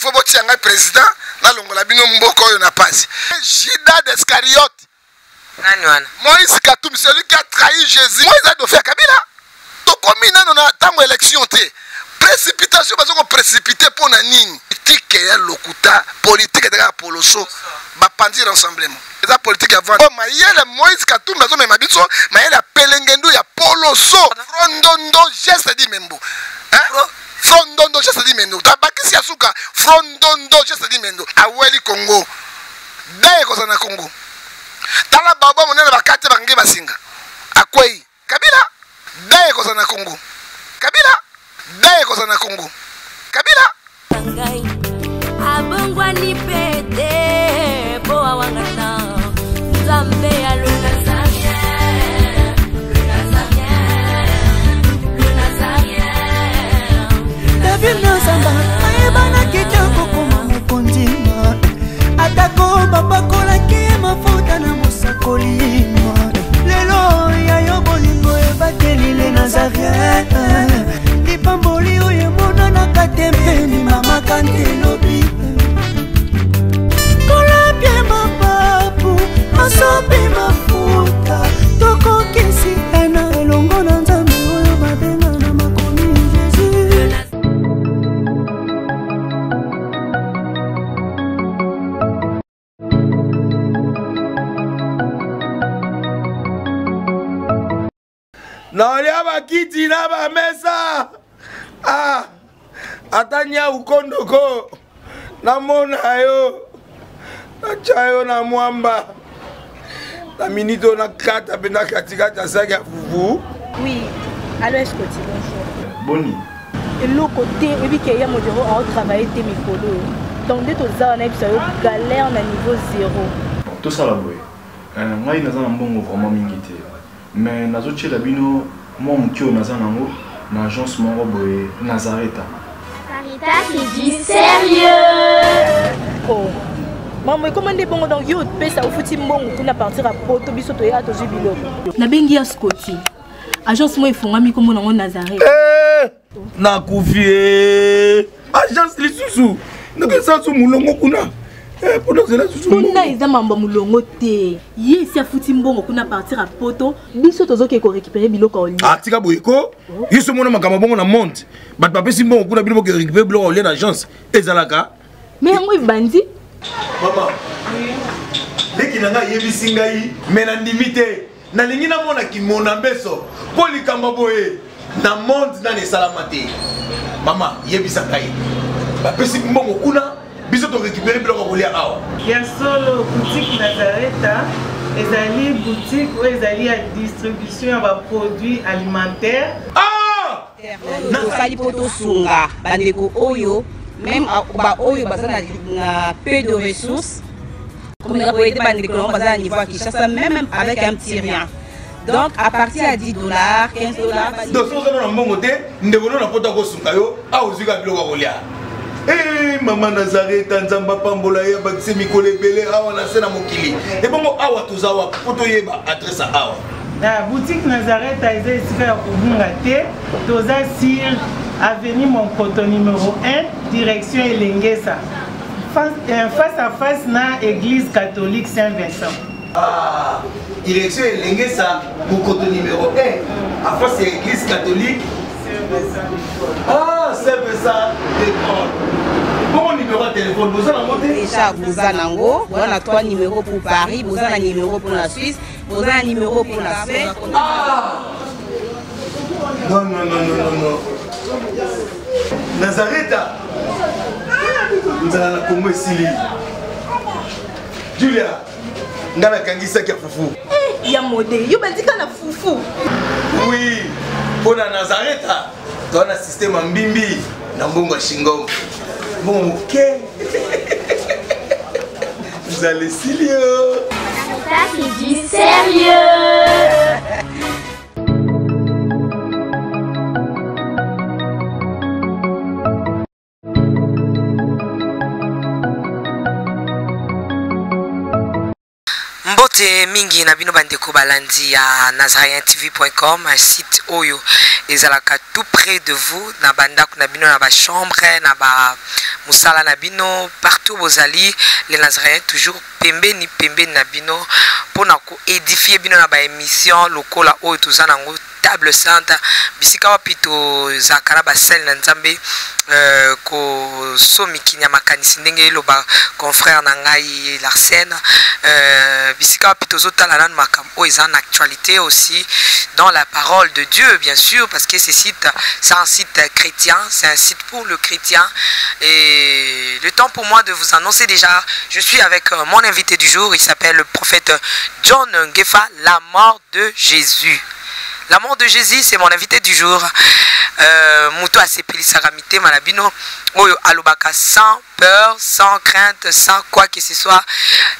faut botia ngai président nalongola bino mboka oyo na pasi. Judas d'Iscariote. Nani wana? Moïse Katumbi, celui qui a trahi Jésus. Moïse a dauphin Kabila. Tokomi nano na tango élection te. Précipitation bazo ko précipiter mpo na nini? Politique ya lokuta, politique ezalaka ya poloso, bapanzi rassemblement. Eza politique ya vente. Mayele Moïse Katumbi azomema biso mayele ya pelengendu ya poloso. Frondondo geste di membo. Hein? Frondondo geste di mendo. Tabakisi ya suka frondondo geste di mendo. Aweli Congo. Dai ekozala na Congo. Tala baba monene bakati bakangi basinga. Akwei. Kabila dai ekozala na Congo. Kabila dai ekozala na Congo. Kabila ngai abongwani pe te po awangana nzambe ya le Nazarien, le Nazarien, le Nazarien. David Nozamba ayebanaki te kokoma mokonzi atako bapakolaki ye mafuta na mosakoli lelo ya yo bolingo ebateli le nazarien lipamboli oyo emonanaka te mpe ndimamaka nte lobi kolapie mapapu asopi mafuta tokokisi ena elongo na nzambe oyo babenga na makomi jesus. Naolia bakiti na bamesa ah, ata nyau kondoko namona yo natya yo na mwamba na minute oyo nakata mpenza katikati ya saki ya fufu. Oui, allo Escoti, bonjour. Boni? Eloko te, oyebi ke ya modero aotravaille te mikolo oyo. Donc nde toza wana yebisa yo galère na niveau zéro. Tosala boye. Euh, ngai naza na mbongo vraiment mingi te. Mais nazotiela bino mwa moke oyo naza nango na agence moko boye Nazareta. Sarita, c'est du sérieux. Oh. Mambo ekoma nde bongo donc yo opesa ofuti mbongo kuna partir ya poto biso toya tozwi biloko. Nabengi ya Scotty. Agence moko efongwami kombo nango Nazareth. Eh, nakufi eh. Agence lisusu nakesa su molongo kuna eh, mpo nazela susu kuna eza mambo ya molongo te ye esi afuti mbongo kuna partir ya poto biso tozokende korécupere biloko ya olia ah, tika boye ko yo so omona makambo bongo na monde bato bapesi mbongo kuna bino boke récupere biloko ya olia na agence ezalaka me yango ebandi mama leki na ngai ayebisi ngai me nandimi te nalingi namona kimona mbeso mpo likambo boye na monde nani esalama te mama yebisa ngai bapesi mbongo kuna biso torécupere biloko ya kolia awa ya solo boutique nazareta ezali boutique oyo ezali ya distribution ya baproduit alimentaire ah! Tosali mpo tosunga bandeko oyo meme baoyo baza na peu de ressources komeka koyede bandeko nango baza na niveau ya Kinshasa même avec un petit rien donc à partir ya 10 dollars 15 dollars. Donc soki oza na mbongo te ndeko no na poto akosunga yo awa ozwi kaka biloko ya kolia. Hey, mama Nazareta nzambe apambola ye abakisi mikolo ebele awa na se na mokili ebongo awa toza wapi mpo toyeba adresse ya awa? Na boutique Nazareth eza esika ya kobunga te, toza sur avenue Monkoto numéro 1 direction Elengesa face, euh, face à face na église catholique Saint-Vincent. Ah, direction Elengesa Monkoto numéro 1 à face ya église catholique Saint-Vincent. Ah, Saint-Vincent de Paul. Bongo numéro ya téléphone boza nango te? Déjà boza nango, boza na 3 numéros pour Paris, boza na numéro pour la Suisse, boza na numéro pour la Suède. Ah! Non, non, non, non, non, non. Nazareta. Nzala na Congo esili. Julia, nga nakangi saki ya fufu. Eh, ya mode, yo bandika na fufu. Oui, mpo na Nazareta, toza na système ya mbimbi na mbongo ya shingom. Mbongo moke. Nzala esili yo. Ça, c'est du sérieux. Mbote mingi na bino bandeko balandi ya nazareentv.com, site oyo ezalaka tout près de vous na bandako na bino, na ba chambre, na ba mosala na bino partout bozali. Les Nazaréens toujours pembeni pembeni na bino pona ko édifier bino na ba émission lokola oyo toza nango table sainte, bisika wapi tozalaka na basali na Nzambe kosomikinya makanisi ndenge eloba confrère na ngai Larsen, bisika wapi tozotala nanu makambo oyo eza na actualité aussi dans la parole de Dieu, bien sûr, parce que ce site, c'est un site chrétien, c'est un site pour le chrétien. Et le temps pour moi de vous annoncer déjà, je suis avec mon invité du jour, il s'appelle le prophète John Ngefa, la mort de Jésus. La mort de Jésus, c'est mon invité du jour. Moto asepelisaka mitema na bino, oyo alobaka sans peur, sans crainte, sans quoi que ce soit.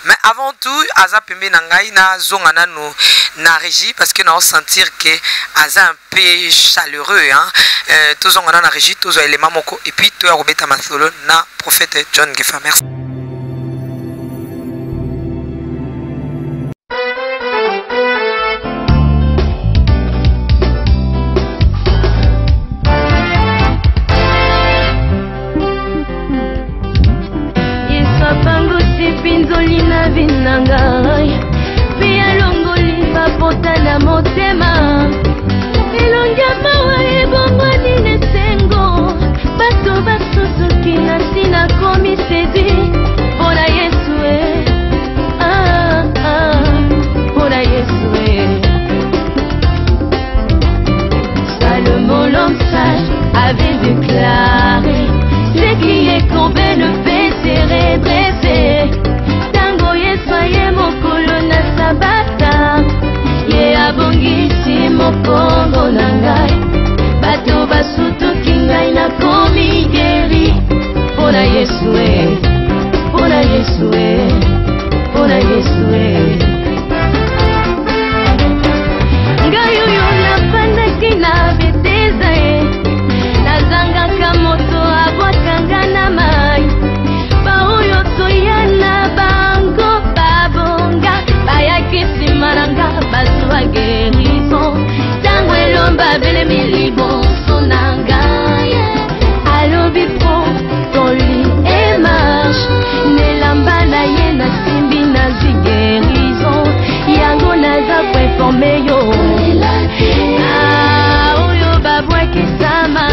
Mais avant tout, aza pembe na ngai na zonga nanu na régie parce que na sentir que aza un peu chaleureux, hein. Tozonga na régie, tozwa élément moko et puis toya kobeta masolo na prophète John Ngefa. Merci. Yesu apangusi mpinzoli na vi na ngai, mpe alongoli bapota na motema. Elongi ya mawa ebongwani na esengo, bato basusuki na ntina komi séduit mpo na Yesu e. Ah, ah, mpo na Yesu e. Salomon l'homme sage avait déclaré: ce qui est courbé ne peut se redresser. Tango Yesu aye mokolo na sabata, ye abongisi mokongo na ngai. Bato basutuki, ngai nakomi guéri mpo na Yesu e, mpo na Yesu e, mpo na Yesu e. Ngai oyo nafandaki na Betesda ye, nazangaka moto abwakanga na mai. Baoyo toya na bango babonga, bayaki nsima na nga, bazwa guérison. Ntango elomba belemi liboso na ngai, alobi: "Prends ton lit et marche." Nelamba na ye nasimbi, nazwi guérison. Yango naza koinformer yo. Ah, oyo babwakisama.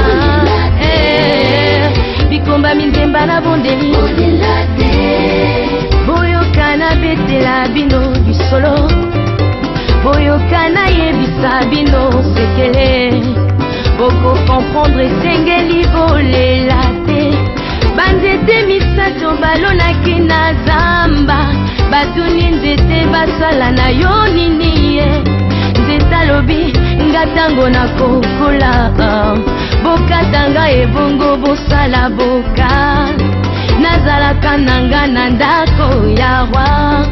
Eh, bikomba minzemba na bondeli, boyoka nabetela bino lisolo, boyoka nayebisa bino sekele, bokocomprendre. Esengeli bolela te. Banzete misato balonaki na zamba, batuni nzete: "Basala na yo nini?" Ye nzete alobi: "Nga ntango nakokola, bokatanga ebongo bosala boka. Nazalaka na nga na ndako ya roi,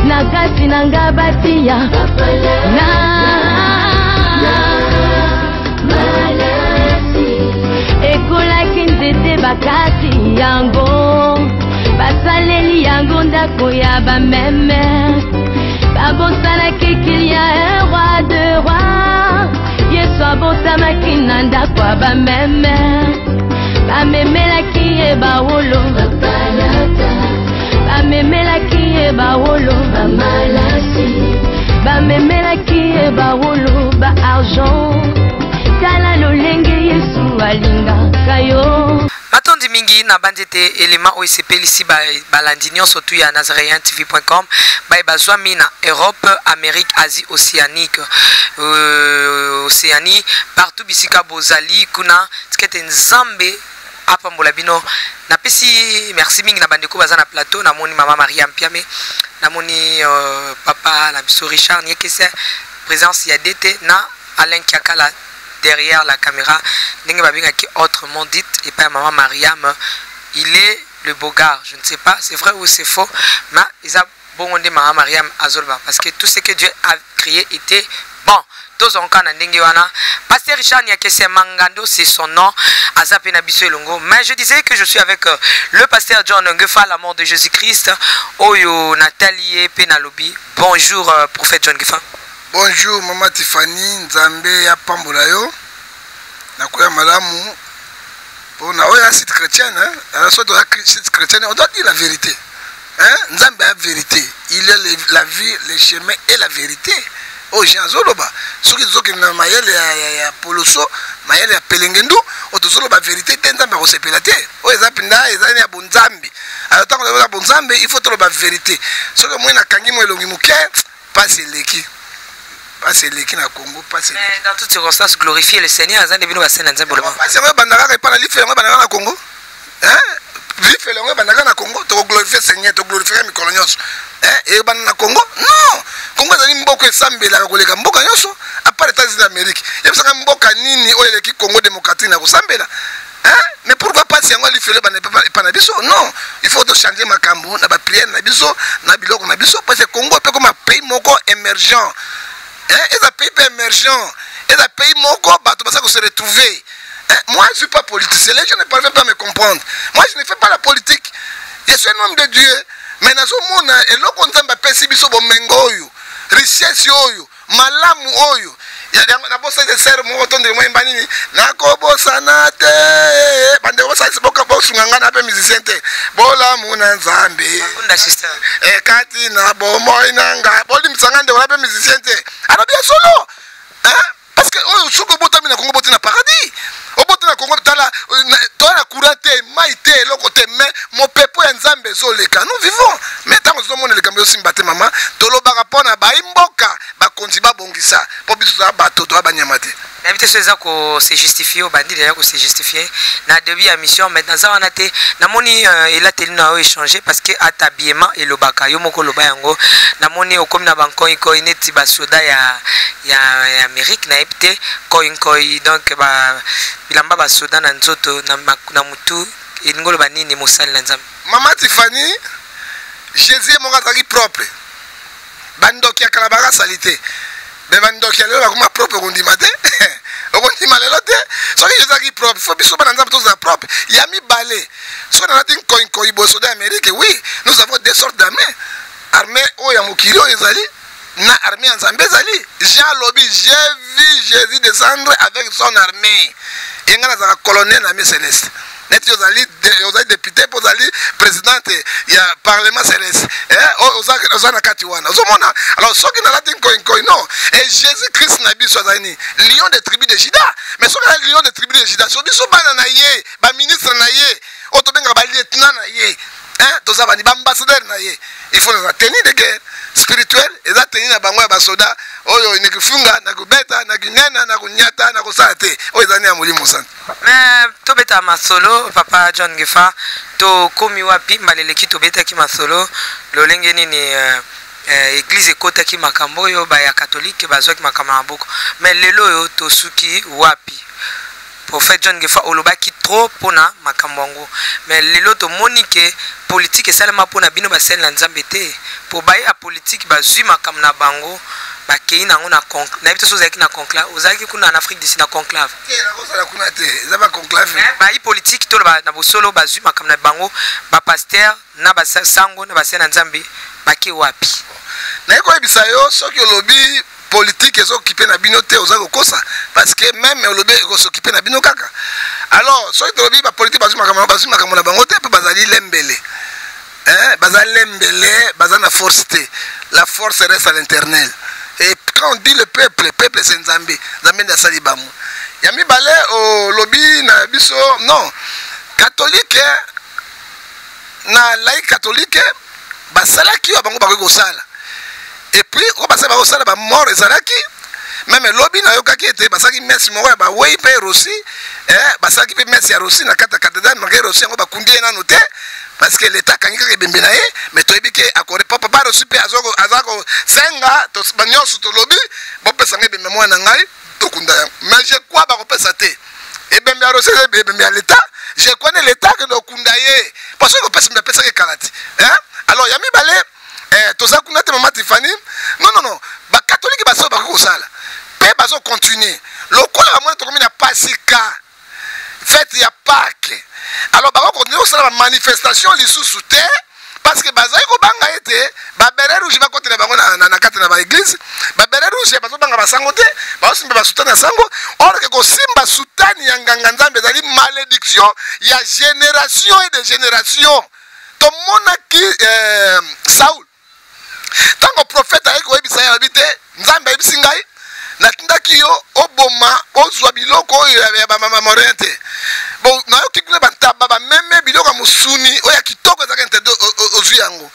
na kati na nga batia na ekolaki nzete, bakati yango, basaleli yango ndako ya bameme. Babosanaki qu'il y a un roi de roi. Yesu abotamaki na ndako ya bameme, bamemelaki ye bawolo, bamemelaki ye bawolo, bamemelaki ye bawolo ba argent. Tala lolenge Yesu alingaka yo." Matondi mingi na bandi ete elema oyo esepelisi balandi nyonso tu ya nazaréen tv.com, baye bazwami na Europe, Amérique, Asie, Océanique, Océanie, partout bisika bozali kuna. Tika ete Nzambe apambola bino. Napesi merci mingi na bandeko baza na plateau. Namoni mama Maria Mpiame, namoni papa na biso Richard Niekese, présence ya DT na Alain Kiakala derrière la caméra, ndenge babengaki autrement dit epai ya mama Mariam, il est le beau gars. Je ne sais pas c'est vrai ou c'est faux, mais eza bongo nde mama Mariam azoloba, parce que tout ce que Dieu a créé était bon. Tozonka na ndenge wana. Pasteur Richard Niakese Mangando, c'est son nom, aza pe na biso elongo. Mais je disais que je suis avec le pasteur John Ngefa, la mort de Jésus-Christ, oyo natali ye pe nalobi bonjour, prophète John Ngefa. Bonjour mama Tiffany, Nzambe apambola yo. Nakoya malamu. Pona oyo ya site chrétienne, hein, soit oya site chrétienne, on doit dire la vérité. Hein? Nzambe ya vérité. Il est le, la vie, le chemin et la vérité. Oyo Jean azoloba. Soki tozokende na mayele ya, ya, ya poloso, mayele ya pelengendu, oyo tozoloba vérité te, Nzambe akosepela te. Oyo eza mpenza ezali ya bonzambe. Alors ntango toza bonzambe, il faut toloba vérité. Soki omoni nakangi mwa elongi moke, pasi eleki. Pasi eleki na Congo, pasi eleki. Mais dans toutes circonstances, glorifier le Seigneur, aza nde bino basali na Nzambe oloba. Pasi yango ebandaka kaka epai na lifelo yango ebandaka na Congo. Hein? Lifelo yango ebandaka na Congo, tokoglorifie Seigneur, toglorifie mikolo nyonso. Hein? Ebanda na Congo? Non! Congo ezali mboka esambelaka koleka mboka nyonso, à part États-Unis d'Amérique. Yebisaka mboka nini oyo eleki Congo démocratique na kosambela? Hein? Mais pourquoi pasi yango lifelo ebanda epai na biso? Non, il faut tochanger makambo na baprière na biso, na biloko na biso, parce que Congo mpe koma pays moko émergent. Hein? Eza pays mpe émergent, eza pays moko bato baza kose retrouver. Hein? Moi je suis pas politicien, les gens ne parviennent pas à me comprendre. Moi je ne fais pas la politique, je suis un homme de Dieu. Mais nazomona eloko Nzambe apesi biso, bomengo oyo, richesse oyo, malamu oyo nabosani te. Sere moko to ndeko moyemba nini, nakobosana te. Bandeko bosalisi, bosunga ngai na mpe musicien te. Bolamu na Nzambe ekati na bomoi na ngai, bolimbisa ngai ndeko na mpe musicien te. Alobi ya solo, parce que oyo soki obotami na Kongo, oboti na paradis. Oboti na Kongo, tala, toza na courant te, mai te, eloko te, mais mopepo ya Nzambe ezoleka, nous vivons. Mais ntango tozomona likambo ezosimba te, mama, tolobaka mpo na bayimboka, bakonzi babongisa, mpo biso toza bato, toza banyama te. Nayebi te so eza kose justifier, obandi deja kose justifier na début ya mission, mais naza wana te. Namoni elateli na yo échange, parce que ata habillement elobaka yo moko, oloba yango. Namoni okomi na bankoinkoi neti basoda ya Amérique. Nayebi te, koinkoi, donc ba bilamba basoda na nzoto, na mutu, elingi oloba nini, mosali na Nzambe? Mama Tifani, Jésus ye moko azalaki propre. Bandoki ya kala bakasali te, me bandoki ya lelo bakoma propre. Okondima te, okondima lelo te. Soki Jésus azalaki propre, faut biso bana Nzambe tozala propre. Ya mibale, soki nalati nkoinkoi boye, soda ya Amérique, oui, nous avons deux sortes d'armées: armée oyo ya mokili oyo ezali, na armée ya Nzambe ezali. Jean alobi: "J'ai vu Jésus descendre avec son armée." Ye ngai nazalaka colonel na armée céleste. Neti ozali député mpo ozali présidente ya parlement céleste, oza na kati wana, ozomona. Alors soki nalati nkoinkoi, non. Et Jésus Christ na biso azali nini? Lion de tribu de Juda. Mais soki azali lion de tribu de Juda, so biso bana na ye, baministre na ye, oyo tobengaka balieutenant na ye, toza bani? Baambassadeur na ye. Il faut naza tenue de guerre spirituelle, eza tenue na bango ya basoda oyo nakifunga, na kobeta, na kinena, na konyata, na kosala te. Oyo eza nde ya Molimo Santo. Mais tobeta masolo, papa John Ngefa, tokomi wapi? Mbala eleki tobetaki masolo lolenge nini église ekotaki makambo oyo, baya catholique bazwaki makambo na maboko. Mais lelo oyo tosuki wapi, prophète John Ngefa? Olobaki trop mpona makambo yango, mais lelo tomoni ke politike esalema mpona bino basali na Nzambe te, mpo baye ya politike bazwi makambo na bango, bakei nango na nayebi te so ozalaki na conclave, ozalaki kuna na Afrique d'ici na conclave. Nakozala kuna te, eza baconclave. Bayi politike, toloba na bosolo, bazwi makambo na bango, bapaster na basango na basali na Nzambe bake wapi? Naye koyebisa yo, soki olobi politike ezokipe na bino te, oza kokosa, parce que même olobi ekosokipe na bino kaka. Alors soki tolobi bapolitike bazwi makambo, bazwi makambo na bango te, mpe bazali lembele, baza lembele, baza na force te. La force reste à l'Éternel. Et quand on dit le peuple, peuple c'est Nzambe. Nzambe nde asali bango. Ya mibale, olobi na biso non, catholique na laïc catholique basalaki oyo bango bakoki kosala. Et puis oyo basali bakosala, bamort ezalaki. Même lobi nayokaki ete basalaki messe moko ya bawei mpe Rossy, basalaki mpe messe ya Rossy na kati ya cathédrale. Malgré Rossy yango bakundi ye nano te, parce que l'État akangi kaka ebembe na ye, mais toyebi ke akore. Papa Rossy mpe aza kosenga nyonso. Tolobi bopesanga ebembe mwana na ngai, tokunda yango. Mais je crois bakopesa te ebembe ya Rossy, eza ebembe ya l'État. Je crois ne l'État akende kokunda ye, parce que kopesa mbe apesaki ekala ti. Alors ya mibale, toza kuna te, mama Tifani. Non, non, non, bakatolike baso bakoki kosala mpe bazocontinue lokola bamoni tokomi na Pasika, fête ya Pâques. Alors bakokontinue kosala bamanifestation lisusu te. Parce que bazali kobanga ete baberet rouge bakotela bango na, na, na kati na baeglise. Baberet rouge bazobanga basango te, bazosimba basutani ya sango. Or ke kosimba sutani ya nganga nzambe ezali malédiction ya génération et de génération. Tomonaki eh, Saul ntango prophète ayaki koyebisa ye, alobi te Nzambe ayebisi ngai natindaki yo oboma ozwa biloko oyo ya bamamorien te. Bon, nayoki kuna bantaba bameme biloko ya mosuni oyo ya kitoko ezalaki interdit, ozwi yango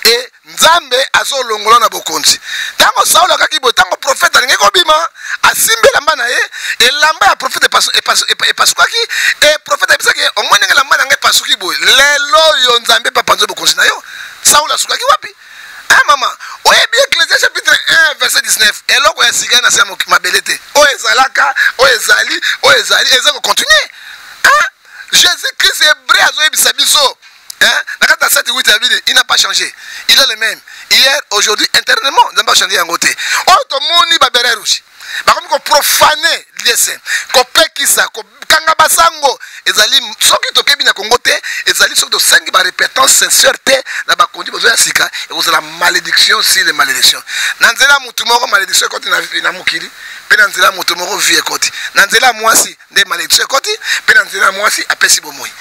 e Nzambe azolongola na bokonzi. Ntango Saulo akaki boye, ntango profete alingaki kobima, asimbi elamba na ye, elamba ya profete epasukaki. E profete ayebisaki ye, omoni ndenge elamba na ngai epasuki boye, lelo oyo Nzambe mpe apanzi bokonzi na yo. Saulo asukaki wapi? Ah mama, oyebi Ecclésiaste chapitre 1 verset 19, eloko ya sika na se ya mabele te. Oyo ezalaka, oyo ezali, oyo ezali, eza ko continuer. Hein? Jésus-Christ hébreu azoyebisa biso. Hein? Na kati ya 7 8 ya Bible, il n'a pas changé. Il est le même hier, aujourd'hui, éternellement. Nzambe a changé yango te. Oyo tomoni ba beret rouge. Bakomi ko profaner lieu saint, kopekisa, kokanga basango. Ezali soki tokebi na Congo te, ezali soki tosengi ba repentance sincère te na bakonzi bozo ya sika, ekozala malédiction sur les malédictions. Na nzela ya motu moko malédiction ekoti na mokili, mpe na nzela ya motu moko vie ekoti. Na nzela ya mwasi nde malédiction ekoti, mpe na nzela ya mwasi apesi bomoi.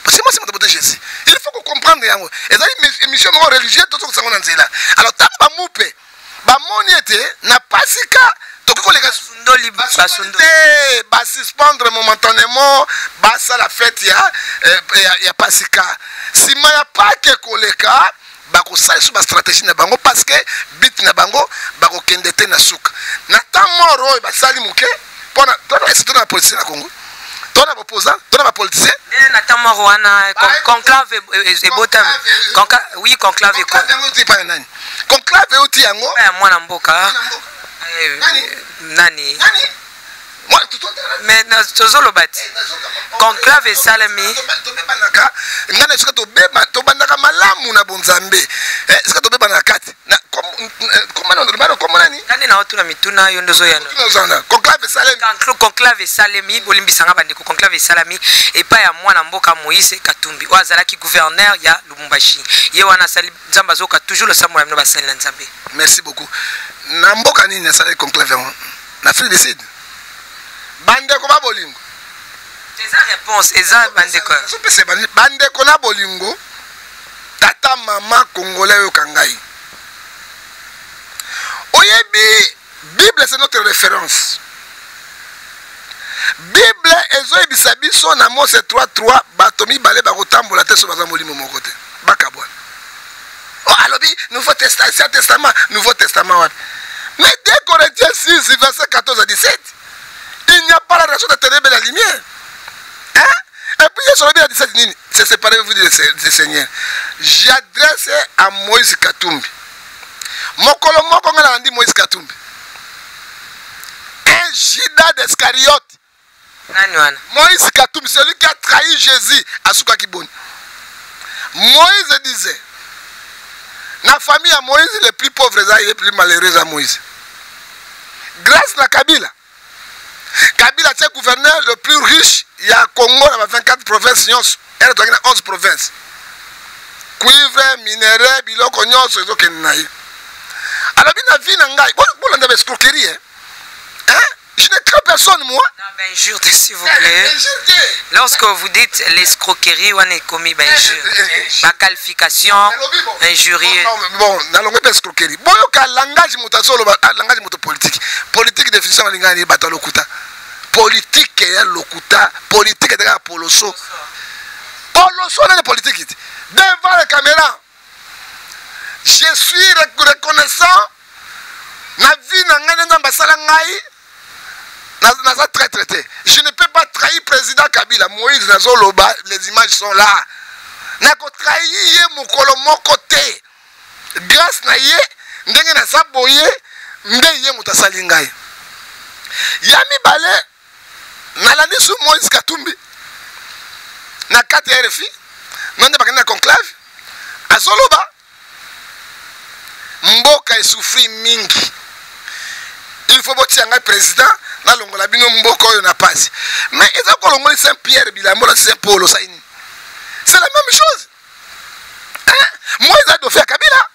Parce que mwasi moto abote Jésus. Il faut comprendre yango. Ezali émission moko religieuse tozokosa yango na nzela. Alors ntango bamupe bamoni ete na pasika tokoki koleka Basundoli, basundoli. te, basuspendre momentanément, basala fete ya pasika. Nsima ya pake koleka, bakosala lisusu bastratégie na bango, parce que bit na bango bakokende te na suka na temps mort oyo basali moke mpona tona na politicien na Congo, tona baopposant, tona bapoliticien. Nde na temps mort wana conclave ebotami. Oui, conclave Conclave yango euti epai ya nani? Conclave euti yango ya mwana mboka. Nani? Nani? Nani? Mais tozoloba ti conclave esalemi. Tobebanaka ngai na esika tobandaka malamu na bonzambe, esika tobebana na kati komona nani? Nani na otuna mituna yo nde ozoyana. Conclave esalemi. Conclave esalemi, bolimbisanga bandeko, conclave esalami epai ya mwana mboka Moïse Katumbi oyo azalaki gouverneur ya Lubumbashi. Ye wana asali Nzambe azoka toujours losambo na bino basali na Nzambe. Merci beaucoup. Na mboka nini asalaki conclave yango? Na Afrique du Sud. Bandeko ba bolingo, eza réponse, eza bandeko. Nazopesa bandeko na bolingo, tata mama congolais, oyoka ngai. Oyebi Bible, c'est notre référence. Bible ezoyebisa biso na Mose 3:3, bato mibale bakotambola te so baza molimo moko te, bakabwana. Oh, alobi Nouveau Testament, Ancien Testament, Nouveau Testament wapi? Mais 2 Corinthiens 6 verset 14 à 17, il n'y a pas la relation de ténèbres et la lumière. Hein? Et puis Yesu alobi na 17 nini? C'est séparez-vous du Seigneur. J'adresse à Moïse Katumbi. Mokolo moko ngai nalandi Moïse Katumbi, un Judas d'Iscariote. Nani wana? Moïse Katumbi, celui qui a trahi Jésus, asukaki boni? Moïse disait, na famille ya Moïse, le plus pauvre eza ye, plus malheureux eza Moïse. Grâce na Kabila, Kabila tie gouverneur le plus riche ya Congo na ba 24 provinces nyonso. Ere tozalaki na 11 provinces. Cuivre, minerai, biloko nyonso ezokende na ye. Alobi na vie na ngai, bolanda ba escroquerie, hein? Hein? Je ne crains personne, moi. Non, ben, injure, s'il vous plaît. Lorsque vous dites l'escroquerie, on est commis, ben, injure. Ma qualification, injurie. Bon, nalongwe pe escroquerie. Boyoka langage moto azoloba, langage moto politique. Politique définition balinga ni bato ya lokuta. Politique ya lokuta, politique ezalaka ya poloso. Poloso nani politique te? Devant la caméra. Je suis reconnaissant na vie na ngai nde Nzambe asala ngai naza traître te. Je ne peux pas trahir président Kabila. Moïse nazoloba, les images sont là. Nakotrahir ye mokolo moko te. Grâce na ye ndenge naza boye nde ye moto asali ngai. Ya mibale, nalandi su Moïse Katumbi na kati ya RFI, nde bakende na conclave, azoloba mboka esouffrir mingi, il faut botia ngai président nalongola bino mboka oyo na pasi. Mais eza kolongoli Saint Pierre bilambo na Saint Paul, osali nini? C'est la même chose, hein? Moïse aza dauphin ya Kabila.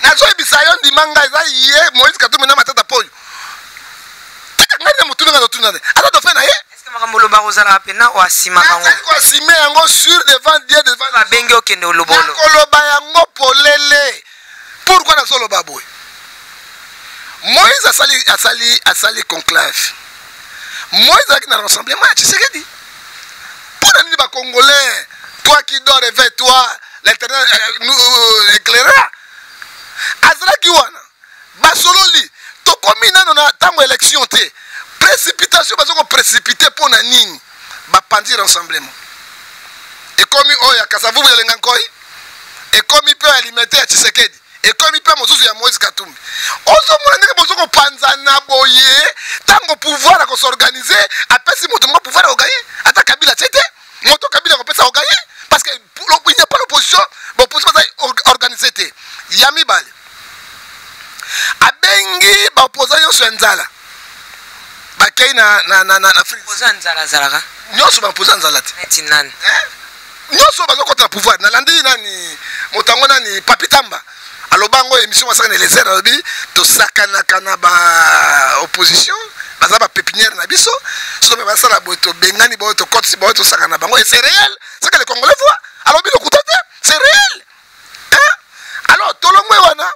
Nazoyebisa yo, ndima ngai, eza ye Moïse Katumbi na Matata Poyo. Tika ngai na motuna, ngai nazotuna te, aza dauphin na ye. Makambo olobaka ozalaka mpena oasimaka yango? Nazali koasime yango sur devant Dieu, devant Babengi okende olobolo. Nakoloba yango polele. Pourquoi nazoloba boye? Moïse asali conclave. Moïse azalaki na rassemblement ya Tshisekedi. Mpo na nini bacongolais? Toi qui dors, réveille toi, l'Éternel nous éclairera. Azalaki wana, basololi. Tokomi nano na ntango élection te, précipitation, baza koprécipite mpo na nini? Bapandi rassemblement, ekomi oyo ya Kasavubu, ya Lenga Nkoi, ekomi mpe ya Limete ya Tshisekedi, ekomi mpe mosusu ya Moïse Katumbi. Ozomona ndenge bozo kopanzana boye. Ntango pouvoir akos'organiser, apesi moto moko pouvoir, akogagner. Ata Kabila tie te moto, Kabila akopesa, akogagner, parce que il n'y a pas l'opposition. Baopposition baza organise te. Ya mibale, abengi baopposant nyonso ya nzala, bakei na Oza nzala azalaka? Nyonso baopposant nzala te. Neti nani? Nyonso bazokɔta na pouvoir. Nalandi nani, moto yango nani, Papi Tamba aloba yango, émission basaka na Elezer, alobi tosakanaka na ba opposition, baza bapépinière na biso. Soki mpe basala boye, tobengani boye, tokɔtisi boye, tosakana na bango. Et c'est réel ce que les Congolais voient. Alobi lokuta te, c'est réel, hein? Alors tolongwe wana.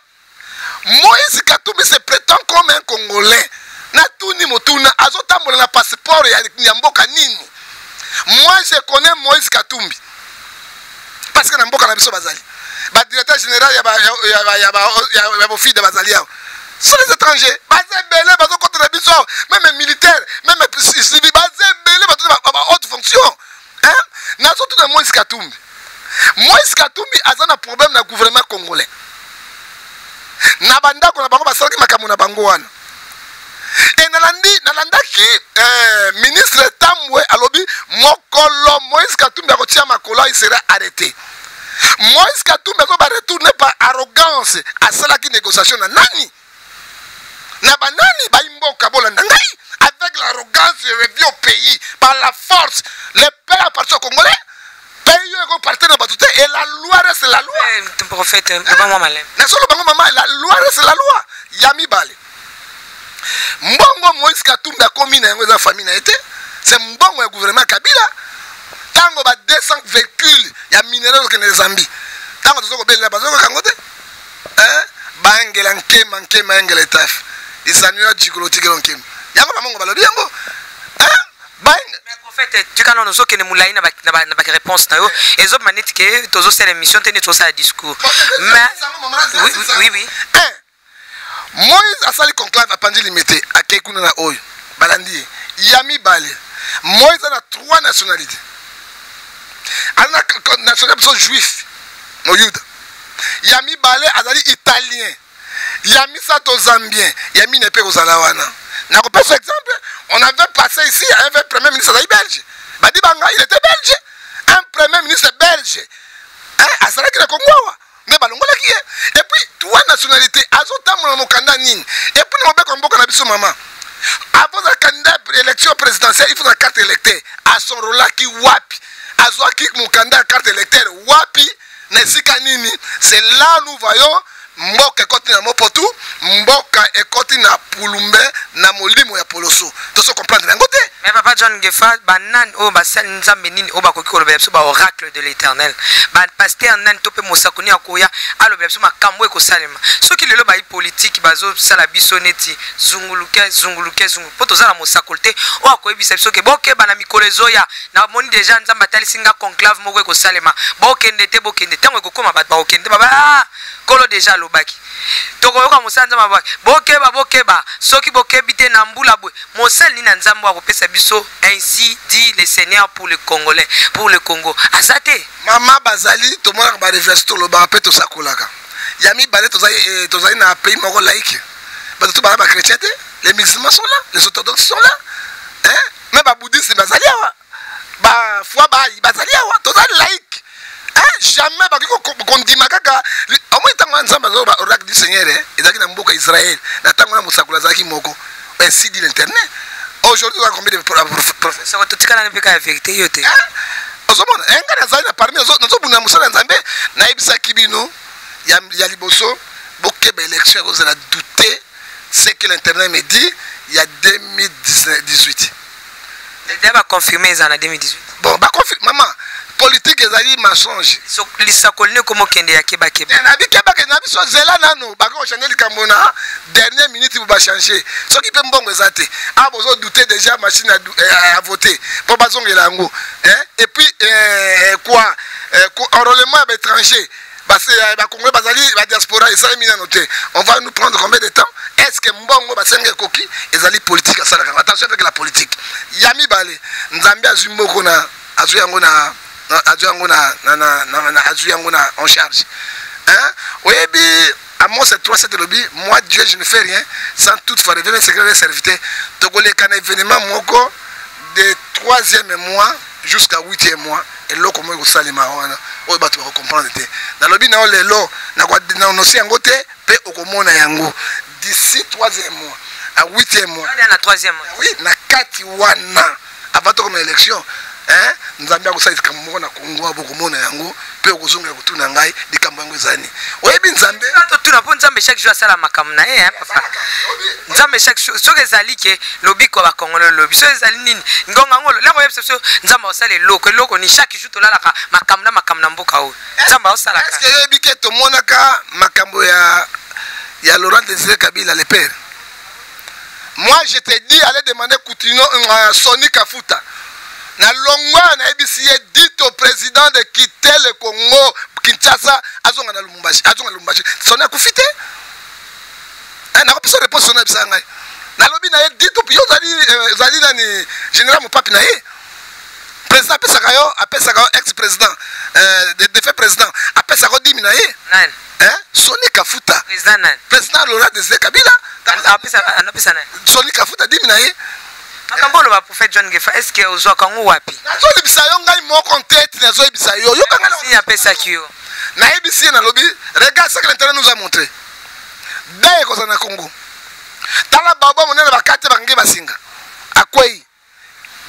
Moïse Katumbi se prétend comme un Congolais. Natuni motuna, azotambola na passeport ya mboka nini? Moi, je connais Moïse Katumbi parce que na mboka na biso bazali badirecteur général ya bofide, bazali awa, sont les étrangers. Baza ebele, bazokota na biso awa, même militaire, même civil, baza ebele, bato ba haute fonction. Nazotuna Moïse Katumbi, Moïse Katumbi aza na problème na gouvernement congolais? Na bandako na bango basalaki makambo na bango wana. E nalandi, nalandaki ministre Tambwe alobi mokolo Moïse Katumbi akotia makolo, il sera arrêté. Moïse Katumbi azo baretourne par arrogance. Asalaki négociation na nani, na banani? Bayimboka, bolanda ngai. Avec l'arrogance, je reviens au pays par la force. Le pays appartient au Congolais. Pays oyo ekopartir na bato te, et la loi reste la loi. Prophète, loba mwa maleme. Nazoloba ngo, mama, la loi reste la loi. Ya mibale, mbongo Moïse Katumbi akomi na yango eza famille na ye te, c'est mbongo ya gouvernement Kabila. Ntango ba 200 véhicule ya minerai okende Zambie, ntango toza kobelela, bazokoka yango te. Bangela nkema nkema, engela etafe lisano ya jikolo tikelo nkema yango, bamongo balobi yango. Prophète, tika nano, ozokende molai na baréponse na yo, ezobima neti ke tozosala émission te, neti tozosala discours. Mais oui. Moïse asali conclave, apanzi Limete, akei kuna na oyo balandi ye. Ya mibale, Moïse aza na trois nationalité. Aza na nationalité biso juif, moyuda. Ya mibale, azali italien. Ya misato, zambien. Ya mine mpe kozala wana. Nakopesa exemple, on avait passé ici un premier ministre azali belge, Badibanga, il était belge, un premier ministre belge, hein, azalaki na Kongo awa, nde balongolaki ye. Et puis trois nationalité, azotambola na mokanda nini? Et puis na mobeko ya mboka na biso, mama, avant za candidat élection présidentielle, il faut na carte électeur. Asonrolaki wapi? Azwaki mokanda ya carte électeur wapi, na esika nini? C'est là nous voyons mboka ekoti na mopotu, mboka ekoti na pulumbe, na molimo ya poloso. Tozo comprendre yango te. Mais papa John Ngefa, banani oyo basali Nzambe nini oyo bakoki kolobela biso baoracle de l'Éternel, bapaster nani to mpe mosakoni akoya alobela biso makambo ekosalema? Soki lelo bayi politike bazosala biso neti zunguluke zunguluke zunguluke, mpo toza na mosakoli te oyo akoyebisa biso ke bokeba na mikolo ezoya, namoni deja Nzambe atalisi nga conclave moko ekosalema, bokende te, bokende. Ntango ekokóma, bato bakokende te, baba ah, Nkolo deja alobaki. Tokoyoka mosala Nzambe alobaki bokeba, bokeba, soki bokebi te na mbula boye. Mosali nini na Nzambe oyo akopesa biso ainsi dit le Seigneur pour le Congolais, pour le Congo? Aza te. Mama, bazali, tomonaka barévélation, tolobaka mpe tosakolaka. Ya mibale, tozali na pays moko laïque, bato to baza bachrétien te. Les musulmans sont là, les orthodoxes sont là, hein? Mais babouddhiste bazali awa, bafoi bazali awa. Tozali laïque, hein? Jamais bakoki kondima kaka omoi. Ntango wana Nzambe azoloba oracle du Seigneur, ezalaki na mboka Israel. Na ntango wana mosakoli azalaki moko, ainsi dit l'Éternel. Aujourd'hui toza combien de prophètes? Totikalani mpe kaka ya vérité yo te. Ozomona eh, ngai nazali na parmi nazobunda mosala ya Nzambe. Nayebisaki bino ya, ya liboso, bokeba élection ekozala doute, ce que l'internet me dit ya 2018. Deja baconfirme eza na 2018. Bon, baconfirme mama, politique ezali mensonge. Lisakoli nde ekomokende ya kebakeba. Eh, nabi kebake na biso, zela nano bakochange likambo na dernière minute, bo bachange soki mpe mbongo eza te. Awa bozodoute déjà machine à voter mpo bazongela yango, et puis quoi, enrôlement ya baétranger, bacongolais bazali badiaspora, esalemi nano te. On va nous prendre combien de temps? Est ce que mbongo basenga ekoki? Ezali politique asalaka yango. Attention avec la politique. Ya mibale, Nzambe azwi mboko na azwi yango na azwi yango na azwi yango na en charge, hein? Oyebi Amos 3:7 elobi: "Moi Dieu, je ne fais rien sans toutefois révéler mes secrets des serviteurs." Tokoleka na événement moko de troisième mois jusqu'à huitième mois. Eloko moko ekosalema wana oyo bato bakocomprendre te. Nalobi na yo lelo, nakoannonce yango te, mpe okomona yango d'ici troisième mois à huitième mois. Na troisième mois? Oui, na kati wana, avant tokoma élection, hein, Nzambe akosala likambo moko na Kongo, bokomona yango mpe okozongela kotuna ngai likambo yango ezali. Oyebi Nzambe. Totuna mpo Nzambe chaque jour asala makambo na ye, hein, papa. Nzambe chaque jour, soki ezali ke lobiko ya bakongolo, lobi soki ezali nini, ngonga yango lako oyebisa biso. Nzambe akosala eloko, eloko ni chaque jour tolalaka makambo na makambo na mboka oyo Nzambe aosalaka. Est-ce oyebi ke tomonaka makambo ya Laurent Désiré Kabila le père? Moi je te dis, allez demander Coutinho, Sony Kafuta. Na longwa nayebisi ye: "Dites au président de quitter le Congo Kinshasa, azonga na Lumumbashi, azonga na Lumumbashi." Sony akufi te. Nakopesa réponse. Sony ayebisa ngai, nalobi na ye: "Dites yo, ozali nani, général mopapi na ye." Président apesaka yo, apesaka yo, ex président, défunt président apesaka yo dimi na ye. Nani? Hein? Sony Kafuta. Président nani? Président Laurent Désiré Kabila. Anapesa nani? Sony Kafuta dimi na ye. Makambo oloba, prophète John Ngefa, est ce que ozwaka yango wapi? Nazoyebisa yo, ngai moko ntete nazoyebisa yo, yokanga. Si apesaki yo? Nayebisi ye, nalobi: "Regarde ce que l'intérêt nous a montré da ekozala na Congo. Tala baba monene, bakati, bakangi basinga, akwei,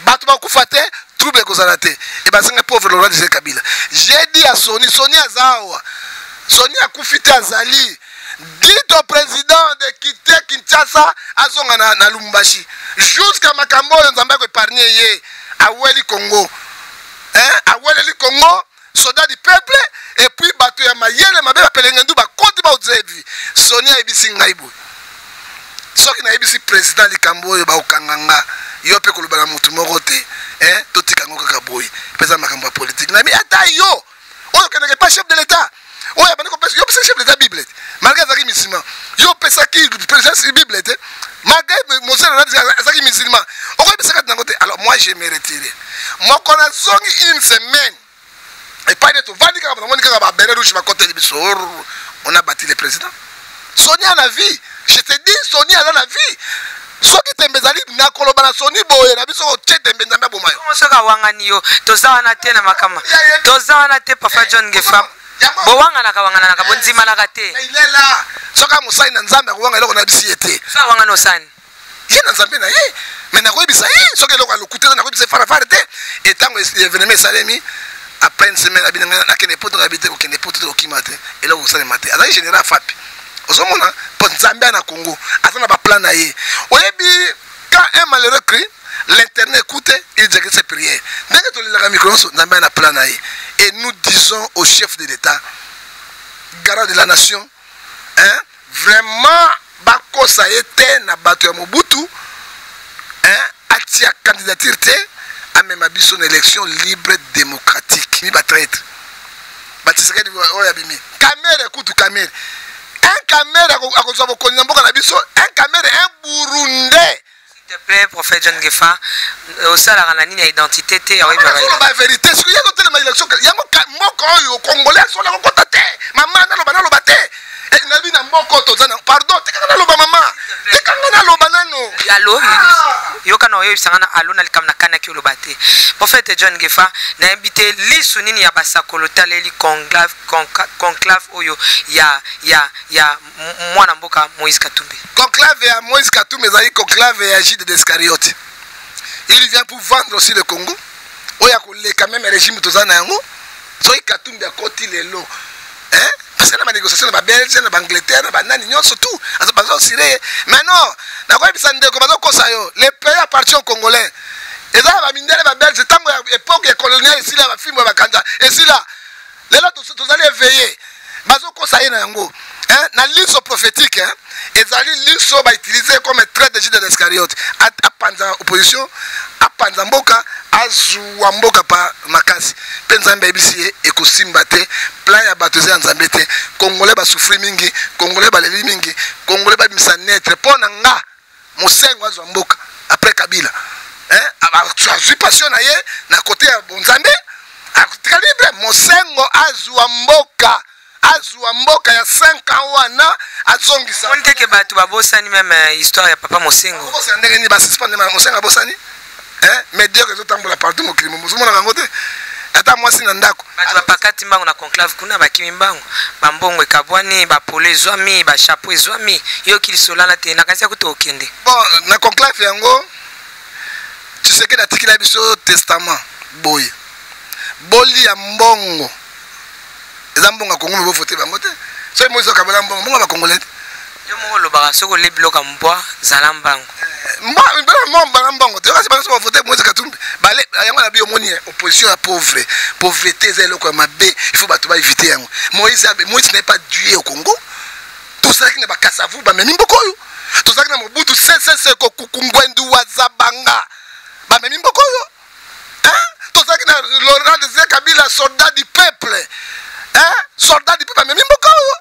bato bakufa te, trouble ekozala te." E basinga pauvre Laurent Désiré Kabila. J'ai dit à Sony, Sony aza awa, Sony akufi te, azali: "Dites au président de quitter Kinshasa, azonga na Lumumbashi jusqu'à makambo oyo Nzambe akoépargne ye." Aweli Congo, hein? Aweleli Congo, soldat du peuple. Et puis bato ya mayele mabe bapelenge ndu bakoti baozevi. Soni ayebisi ngai boye: "Soki nayebisi président likambo oyo, bakokanga nga. Yo mpe koloba na motu moko te, hein? Totika yango kaka boye mpe eza makambo ya politike." Nayebi ata yo oyo okendeke pa chef de l'État oyo abandi kopesa yo, opesaki chef de l'État Bible te malgré azalaki musulman. Yo opesaki président Bible te malgré mosele azalaki musulman. Okoyebisaka nango te. Alors moi je me retire. Moko nazongi une semaine epai nde tovandi kaka, namoni kaka babérets rouges bakoteli biso. On a bâti le président. Soni a na vie, je te dis, Soni aza na vie. Soki tembe ezali, nakoloba na Soni boye na biso: otie tembe, Nzambe aboma yo. Soki awangani yo, toza wana te na makambo, toza wana te. Papa John Ngefa, bowanganaka, wangananaka, bondimanaka te. Ilela soki amosali na Nzambe, akowanga eloko na bisi ye te. So awangani, osani. Ye na Nzambe na ye, me nakoyebisa ye soki eloko aloku te, nakoyebisa ye farafare te. Etango événement esalemi, après une semaine, abi nanga nakende Poto. Ngabi te, kokende Poto te, kokima te, eloko kosalema te. Azali général afapi. Ozomona, mpo Nzambe na Congo aza na baplan na ye. Oyebi, quand un malheureux crie, l'Éternel écoute, il exauce ses prières. Ndenge tolelaka mikolo nyonso, Nzambe na plan na ye. Et nous disons au chef de l'État, garant de la nation, hein, vraiment bakosa ye te na bato ya Mobutu, hein, atia candidature te, amema biso na élection libre, démocratique. Mi batraître baTshisekedi oyo abimi, Kamerhe kutu, Kamerhe, un Kamerhe akozwa bokonzi na mboka na biso? Un Kamerhe, un Burundais. S'il te plaît, prophète John Ngefa, osalaka na nini ya identité te? Oloba vérité. Soki ye kotelema élection yango, mboka oyo congolais asola kokota te. Mama, naloba, naloba te. Nayebi na mboka oyo toza na, pardon, tikanga naloba, mama, tikanga naloba nano. Alo, yoka na oyebisanga na alo na likambo nakanaki oloba te. Prophète John Ngefa, nayebi te lisu nini ya basakolo taleli conclave oyo ya mwana mboka Moïse Katumbi. Conclave ya Moïse Katumbi ezali conclave ya Jude d'Iscariote. Il vient pour vendre aussi le Congo. Oyo akoleka meme régime toza na yango. Soki Katumbi akoti lelo, hein? Parce que na ba négociation na ba Belge, na ba Angleterre, na ba nani nyonso tout, bazo sire ye. Mais non, nakoyebisa ndeko bazokosa yo. Le pays appartient aux Congolais. Eza na ba mindele ba Belge tango ya époque ya coloniale esila ba fimbo ya bakanza esila. Lelo tozali éveillé. Bazokosa ye na yango. Hein? Na liso prophétique, hein? Ezali liso ba utiliser comme trait de Judas Iscariote. Apanza opposition, apanza mboka, azua mboka pa makasi. Pe Nzambe ayebisi ye ekosimba te, plan ya bato eza ya Nzambe te. Congolais ba souffrir mingi, Congolais baleli mingi, Congolais babimisa neutre. Mpo na nga Mosengo azwa mboka après Kabila. Hein? Azwi passion na ye na côté ya bonzambe, atikali libre. Mosengo azwa mboka, azwa mboka ya 5 ans wana azongisa. Omoni te ke bato babosani meme euh, histoire ya papa Mosengo. Babosani ndenge nini? Basuspendre Mosengo abosani? Hein? Mediocre ezotambola partout mokili momo, ozomonaka yango te? Ata mwasi na ndako. Bato bapakati mbango na conclave kuna, bakimi mbango, bambongo ekabwani, bapolo ezwami, bachapeau ezwami. Yoki lisolana te, nakanisi ya kuta okende. Bon, na conclave yango Tshisekedi atikela biso testament boye, bolia mbongo eza mbongo ya Congo, me bovote bango te. Soki Moïse akabola mbongo, mbongo ya bakongolais te. Yo moko olobaka soki olie biloko ya mbwa zala mbango. Mbwa mbongo te, kasi bango bavote Moïse Katumbi bale yango na bi omoni opposition ya pauvre. Pauvreté eza eloko ya mabe, il faut bato baevite yango. Moïse, Moïse n'est pas Dieu au Congo. Tozalaki na bakasavu bamemi mboka oyo, tozalaki na Mobutu Sese Seko Kuku Ngwendu wa Zabanga bamemi mboka oyo, hein? Tozalaki na Laurent Désiré Kabila, soldat du peuple, hein? Soldat du peuple amemi mboka oyo,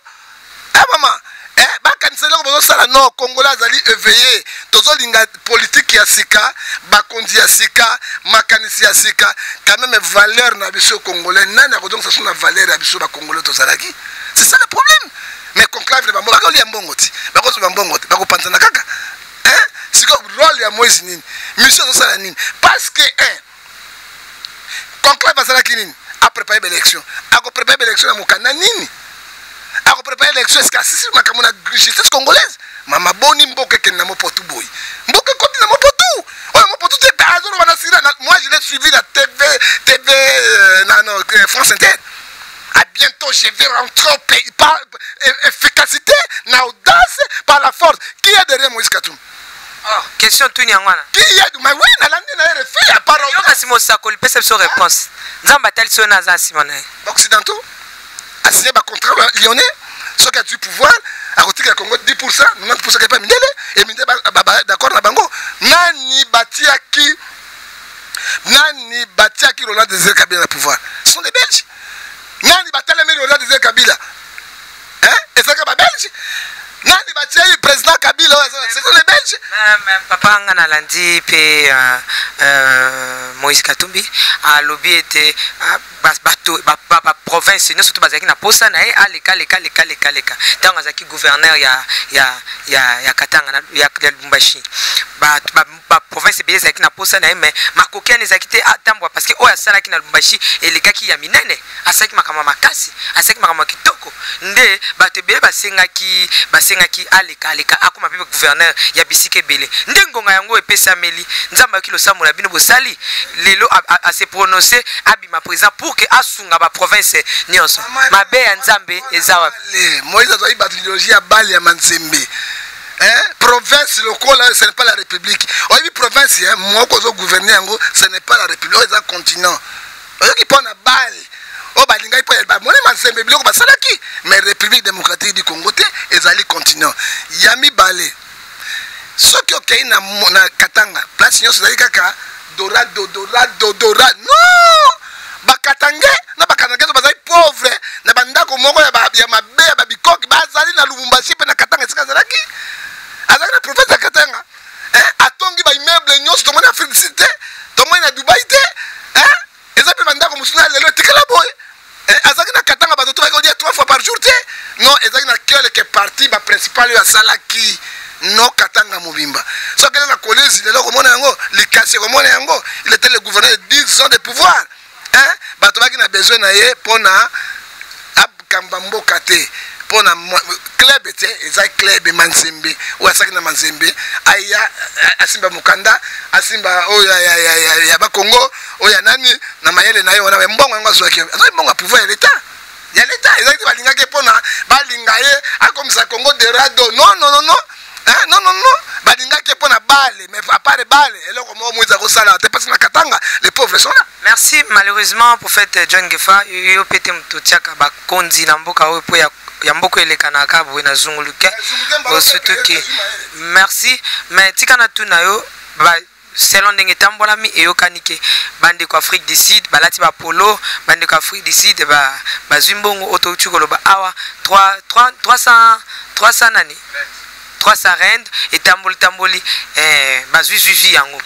hein, mama, hein? Bakanisa eloko bozosala. Non, Congolais azali éveillé. Tozolinga politique ya sika, bakonzi ya sika, makanisi ya sika. Quand même valeur na biso Congolais, nani akozongisa so na valeur ya biso bacongolais tozalaki? C'est ça le problème. Mais conclave na bango, bakolia mbongo ti bakozwa mbongo te, bakopanzana kaka, hein? Sikoyo role ya Moïse nini? Mission azosala nini? Parce que un conclave asalaki nini? Aprépare baélection. Akoprépare baélection na mokanda nini? Akoprépare élection eske asisi makambo na justice congolaise? Mama, boni mboka ekende na mopotu boye? Mboka ekoti na mopotu oyo mopotu te. Azoloba na sira. Moi je l'ai suivi na TV, TV na no, France Inter. À bientôt, je vais rentrer au pays par efficacité, na audace, par la force. Qui est derrière Moïse Katumbi? Oh, question tuni yango wana. Qui est? Mais oui, nalandi na ye refus ya parole. Yo kasi mosakoli, pesa biso réponse. Nzambe atalisi oyo na aza nsima na ye. Occidentaux asigné ba contrat lyonnais, soki azwi pouvoir akotikela Congo 10%, 90% kepa mindele e mindele d'accord na bango. Nani batiaki, nani batiaki Laurent Désiré Kabila na pouvoir? Ce sont des Belges. Nani batelemi Laurent Désiré Kabila? Hein? Ezalaka ba Belge. Nani batiaki président Kabila oyo aza? Ce sont les Belges. Papa, nga nalandi mpe Moïse Katumbi alobi ete bato baprovince nyonso to bazalaki na posa na ye aleka leka leka leka leka. Ntango azalaki gouverneur ya Katanga ya Lubumbashi, baprovince ebele ezalaki na posa na ye, mais makoki wana ezalaki te atambwa, parce que oyo asalaki na Lubumbashi elekaki ya minene. Asalaki makambo ya makasi, asalaki makambo ya kitoko, nde bato ebele basengaki aleka aleka, akoma mpe gouverneur ya bisika ebele. Nde ngonga yango epesameli Nzambe ayoki losambo na bino bosali lelo, ase prononce, abima président pour que asunga baprovince nyonso. Mabe ya Nzambe eza wapi? Moïse azwaki bato idéologie ya bale ya Manzembe. Hein? Province lokola, ce n'est pas la république. Oyebi province, hein? Moko ozogouverne yango, ce n'est pas la république, oyo eza continent. Oyoki mpo na bale oyo balingaki mpo bamoni Mazembe biloko basalaki, mais République démocratique du Congo te, ezali continent. Ya mibale, soki okei na Katanga, place nyonso ezali kaka dorado dorado dorado. Non, bakatange na bakatange bazali pauvre na bandako moko ya mabe ya babikoki. Bazali na Lubumbashi mpe na Katanga esika azalaki na province ya Katanga, atongi baimmeuble nyonso tomoni Afrique du Sud te, tomoni na Dubai te, eza mpe bandako mosusu na lelo etikala boye. Azalaki na Katanga, bato to bayaki kolia 3 fois par jour te. Non, ezalaki na quelque partie baprincipal oyo asalaki no Katanga mobimba. Soki akende na Kolezi lelo komona yango, Likasi komona yango. Il était le gouverneur de 10 ans de pouvoir, hein? Bato baki na besoin na ye mpona akamba mboka te. Mpo na club te, eza club Manzembe oyo asalaki na Manzembe, aya asimba mokanda, asimba oyo ya bakongo, oyo ya nani na mayele na ye wana. Mbongo yango azwaki, azwaki mbongo ya pouvoir ya l'État, ya l'État. Ezalaki te balingaki mpona balinga ye akomisa Congo derado. Non, non, non, non. Hein? Non, non, non, balingaki mpo na bale, mais à part bale, eloko moko Moïse akosala te, parce que na Katanga, les pauvres sont là. Merci. Malheureusement, prophète John Ngefa, yo pe te moto otiaka bakonzi na mboka oyo mpo ya mboka elekanaka boye na zunguluke osutuki. Merci, mais tika na tuna yo ba selon ndenge etambolami, eyokani ke bandeko Afrique du Sud balati bapolo, bandeko Afrique du Sud bazwi mbongo oyo touti koloba awa, 3 3 300 300 nani, 300 rand, etamboli tamboli, bazwi zwi yango.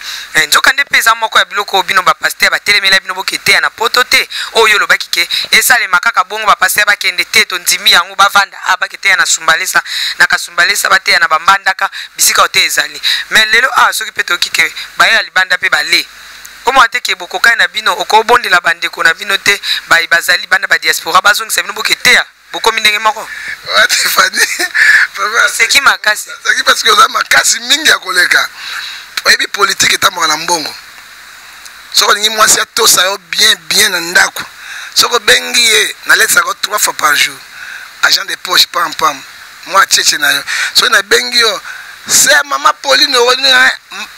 Nzoka nde mpe eza moko ya biloko oyo bino bapasteur batelemela bino, boke teya na poto te. Oyo olobaki ke esalema kaka bongo, bapasteur bakende te, tondimi yango, bavanda a bake teya na Sumbalesa, na Kasumbalesa, bateya na bambandaka, bisika oyo te ezali. Mais lelo awa, soki mpe toyoki ke baye ya libanda mpe bale omona te ke bokokai na bino, okobondela bandeko na bino te baye bazali banda badiaspora, bazongisa bino, boke teya, bokomi ndenge moko. Stéphanie. Seki makasi. Seki parce que oza makasi mingi ya koleka. Oyebi, politike etambwaka na mbongo. Soki olingi mwasi atosa yo bien bien na ndako, soki obengi ye, naletisaka yo trois fois par jour, argent de poche pam pam, mwa cheche na yo. Soki nabengi yo, se mama Pauline, okoni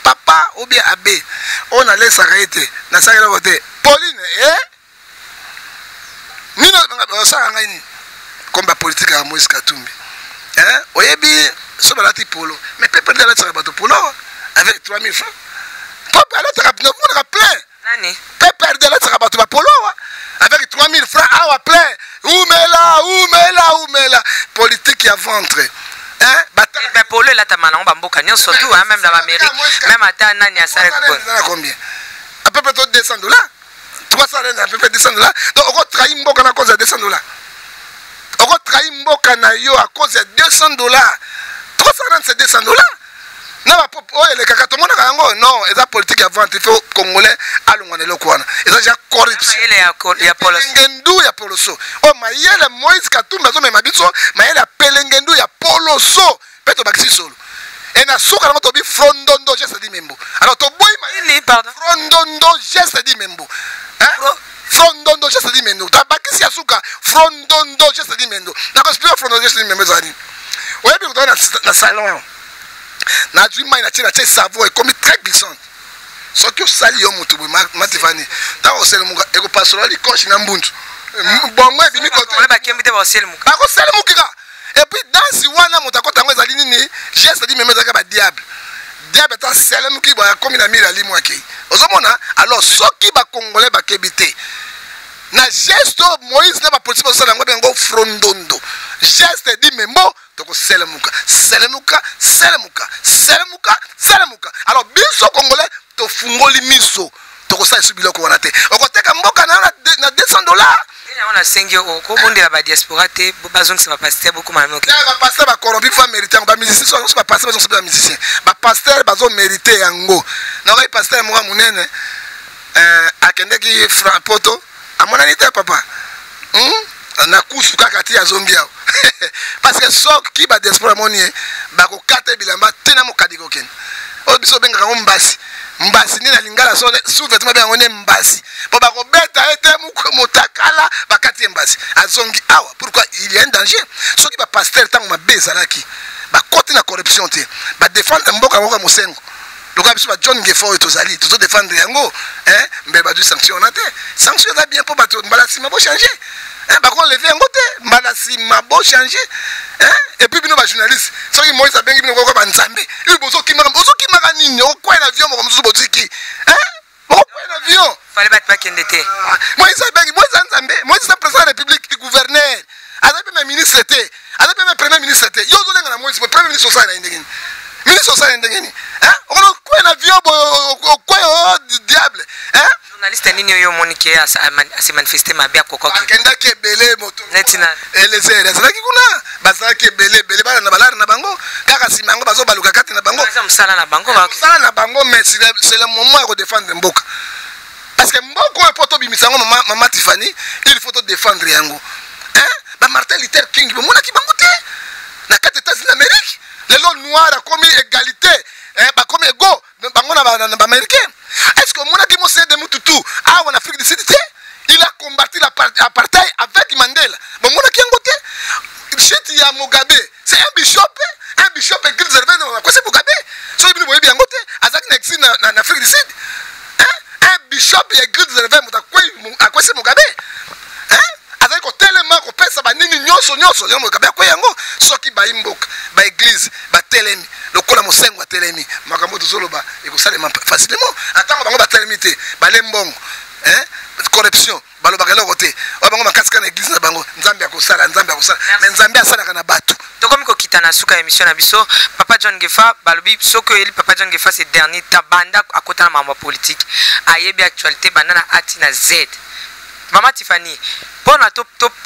papa ou bien abe oyo nalesaka ye te, nasala eloko te. Pauline, eh? Nini osala ngai nini? Komba politike ya Moïse Katumbi, hein? Oyebi, so balati polo, mais pepe nde alatisaka bato polo avec 3000 francs. Pepe alataka, namonaka plein. Nani? Pepe nde alatisaka bato bapolo awa avec 3000 francs, awa plein, umela, umela, umela. Politique ya ventre, hein? Mais polo elatama nango bamboka nyonso tout, hein, même na baamérique, même ata nani asalaki. Combien? À peu près 200 dollars, 300 rand, à peu près 200 dollars. Donc okotrahi mboka na cause ya 200 dollars, okotrahi mboka na yo à cause ya 200 dollars. 300 rand, c'est 200 dollars. Na bapo oyo elekaka, tomonaka yango. Non, eza politique ya vente. Il faut Congolais alongwa na eloko wana, eza déjà corruption. Pelengendu ya poloso oyo, mayele Moïse Katumbi azomema biso, mayele ya pelengendu ya poloso mpe tobakisi solo e na suka nango tobi frondondo geste di membo. Alors toboyi frondondo geste di membo, frondondo geste di membo, tabakisi ya suka frondondo geste di membo. Nakoexpliquer frondondo geste di membo ezala nini. Oyebi, kotoka na salon, nazwi mai, natie savon, ekomi très glissante. Soki osali yo motu boye, matifani, ntango oselemuka, ekopasola likoshi na mbunzu, bongo ebimi. Bakoselemukika. Et puis danse wana, moto akota yango, ezali nini? Geste di meme, ezalaka badiable. Diable ata selemuki boye, akomi na mire, alimu, akei. Ozomona? Alors soki bacongolais bakebi te na geste oyo Moïse na bapolisi bazosala yango, bengo frondondo geste di membo, tokoselemuka, selemuka, selemuka, selemuka, selemuka. Alors biso Congolais tofungoli miso, tokosala esu biloko wana te. Okoteka mboka na yo na 200 dollars. Yango nasengi, okobondela badiaspora te, bazongisa bapasteur, bokoma noki. Bapasteur bacorrompi, faut mérite yango. Bamusicien nyonso, bapasteur bazongisa, bamusicien, bapasteur bazomérite yango. Nakoki pasteur moko monene akendeki poto, amonani te, papa, Na kusu kaka ti azongi awa, parce que soki badiaspora amoni ye, bakokata bilamba te na mokadi kokende. Oyo biso obengaka yango mbasi, mbasi nde na lingala, so sous-vêtement be yango nde mbasi, po bakobeta ye te motakala, bakati ye mbasi, azongi awa. Pourquoi? Il y a un danger. Soki bapasteur, ntango mabe ezalaki, bakoti na corruption te, badefendre mboka yango ka mosengo lokola biso bajohn Ngefa oyo tozali, tozodefendre yango, mbe bazwi sanction wana te. Sanction eza bien mpo bato mbala nsima bochange, bakolever yango te, mbala nsima bochange. Et puis bino bajournaliste, soki Moïse abengi bino koko banzambe, bozokimaka, bozokimaka nini? Okwai na avion moko mosusu, botiki, okwai na avion. Fale bato bakende te. Moïse abengi, Moïse aza nzambe? Moïse aza président ya République, gouverneur, aza mpe ministre te, aza mpe premier ministre te. Yo ozolenga na Moïse, premier ministre osala na ye ndenge nini? Ministre osala ye ndenge nini? Okono okwei na avion boye, okwei o diable. Journaliste nini oyo omoni ke ase manifeste mabe, akokaki? Akendaki ebele moto. Neti na Elezer azalaki kuna, bazalaki ebele ebele, bana na balare na bango kaka nsima yango, bazobaluka kati na bango. Eza mosala na bango. Mosala na bango, mais c'est le moment ya kodefendre mboka, parce que mboka oyo, mpo tobimisa yango, mama Tifani, il faut todefendre yango. Ba Martin Luther King bomonaki bango te na kati États-Unis d'Amérique. Lelo noir akomi égalité, eh, bakomi ego bango na baaméricain. Est ce que omonaki Moseye de Mututu awa na Afrique du Sud te? Il a combattu l'apartheid avec Mandela, bomonaki yango te? Chute ya Mugabe, c'est un bishop, un bishop église réveil akwesi Mugabe. Soki bino boyebi yango te, azalaki na exil na Afrique du Sud. Un bishop ya église réveil, moto akwesi Mugabe, azali kotelema kopesa banini nyonso nyonso. Lelo Mugabe akwei yango. Soki bayi mboka, baeglise batelemi lokola mosengo atelemi, makambo tozoloba ekosalema facilement. Atango bango batelemi te, bale mbongo, corruption, balobaka eloko te. Oyo bango makasi kaka na église na bango. Nzambe akosala, Nzambe akosala, mais Nzambe asalaka na bato. Tokomi kokita na suka ya émission na biso. Papa John Ngefa, balobi soki oyeli papa John Ngefa, ces dernier temps, banda akota na makambo ya politique, ayebi actualité banda na A ti na Z. Mama Tiffany, mpona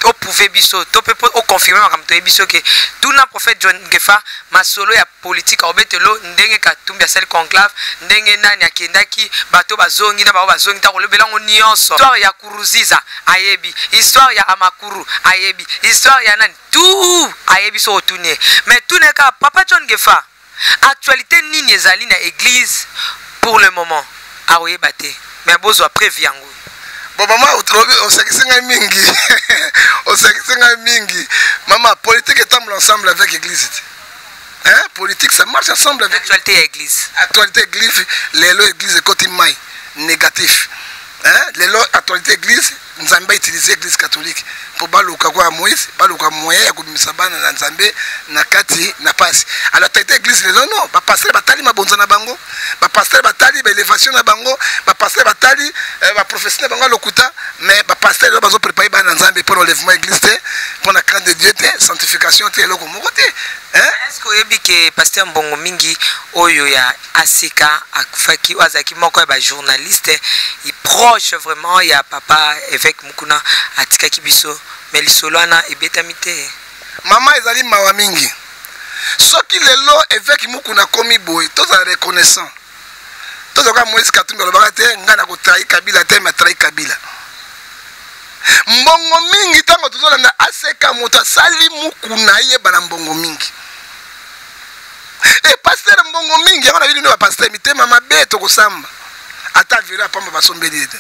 oprouve biso to mpe oconfirme makambo toyebi biso ke tuna prophète John Ngefa masolo ya politique, aobetelo ndenge Katumbi asali conclave, ndenge nani akendaki, bato bazongi na bango bazongi, ntango olobela yango nyonso. Histoire ya Kuruziza ayebi, histoire ya Amakuru ayebi, histoire ya nani tout ayebi. So otuni ye, mais tuna kaka papa John Ngefa actualité nini ezali na église pour le moment, akoyeba te. Mais bozwa prévu yango. Bon mama, osekisi ngai mingi, osekisi ngai mingi mama. Politique etambola ensemble avec église te, hein? Politique, ça marche ensemble avec actualité ya église. Actualité église, lelo église ekoti mai négatif, hein? Lelo actualité église, Nzambe autilize église catholique mpo baluka kwa ya Moïse, baluka moyen ya kobimisa bana na Nzambe na kati na pasi. Alors actualité église lelo, non, bapasteur batali mabonza na bango, bapasteur batali baélévation na bango, bapasteur batali baprophétie na bango ya lokuta. Mais bapasteur lelo bazoprépare bana na Nzambe mpo na enlèvement église te, mpo na crainte de Dieu te, sanctification te, eloko moko te. Est ce que oyebi ke pasteur Mbongo Mingi oyo ya ACK akufaki, oyo azalaki moko ya bajournaliste proche vraiment ya papa évêque Mukuna, atikaki biso, mais lisolo wana ebetami te? Mama, ezali mawa mingi. Soki lelo évêque Mukuna akomi boye, tozala reconnaissant. Tozala Moïse Katumbi alobaka te ngai na kotrahi Kabila te, mais atrahi Kabila. Mbongo mingi, ntango tozolanda aseka, moto asali Mukuna ayeba na mbongo mingi e pasteur Mbongo Mingi. Yango na bino bapasteur mitema mabe, tokosamba. Ata velo ya pamba basombeli ye te,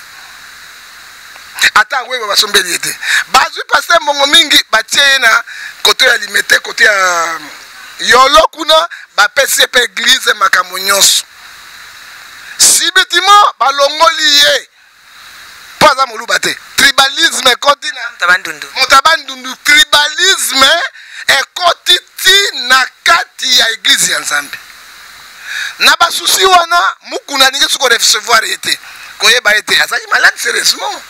ata aweba basombeli ye te. Bazwi pasteur Mbongo Mingi, batie ye na kote ya Limete, kote ya Yolo kuna, bapesi ye mpe église, makambo nyonso. Subitement balongoli ye mpo aza moluba te. Tribalisme ekoti na moto ya Bandundu, tribalisme ekoti ti na kati ya église ya Nzambe. Na basusi wana, Mukuna alingi soki korecevoir ye te, koyeba ye te, azalaki malade sérieusement.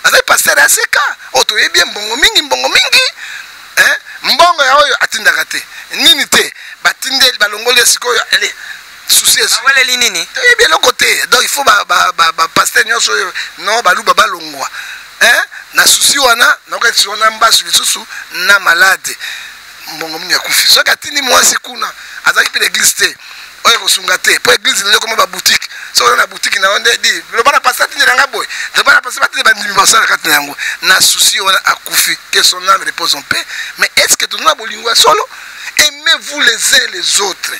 Azali pasteur ya seka oyo toyebi ye, mbongo mingi, mbongo mingi, mbongo ya oyo atindaka te nini te, batindeli, balongoli ye. Sikoyo souci aweleli nini? Toyebi eloko te. Donc il faut bapasteur nyonso oyo non baluba balongwa na souci wana. Nakokati wana mbasu lisusu na malade, Mbongo Mingi akufi. Soki atindi mwasi kuna, azalaki mpe na église te oyo ekosunga te, mpo église lelo ekoma baboutique. Soki oza na boutique na yo nde di loba na pasteur atindi na nga boye, loba na pasteur batindi, bandimi basala kati na yango. Na souci wana akufi. Que son âme repose en paix. Mais est ce que toza na bolingo ya solo? Aimez-vous les uns les autres,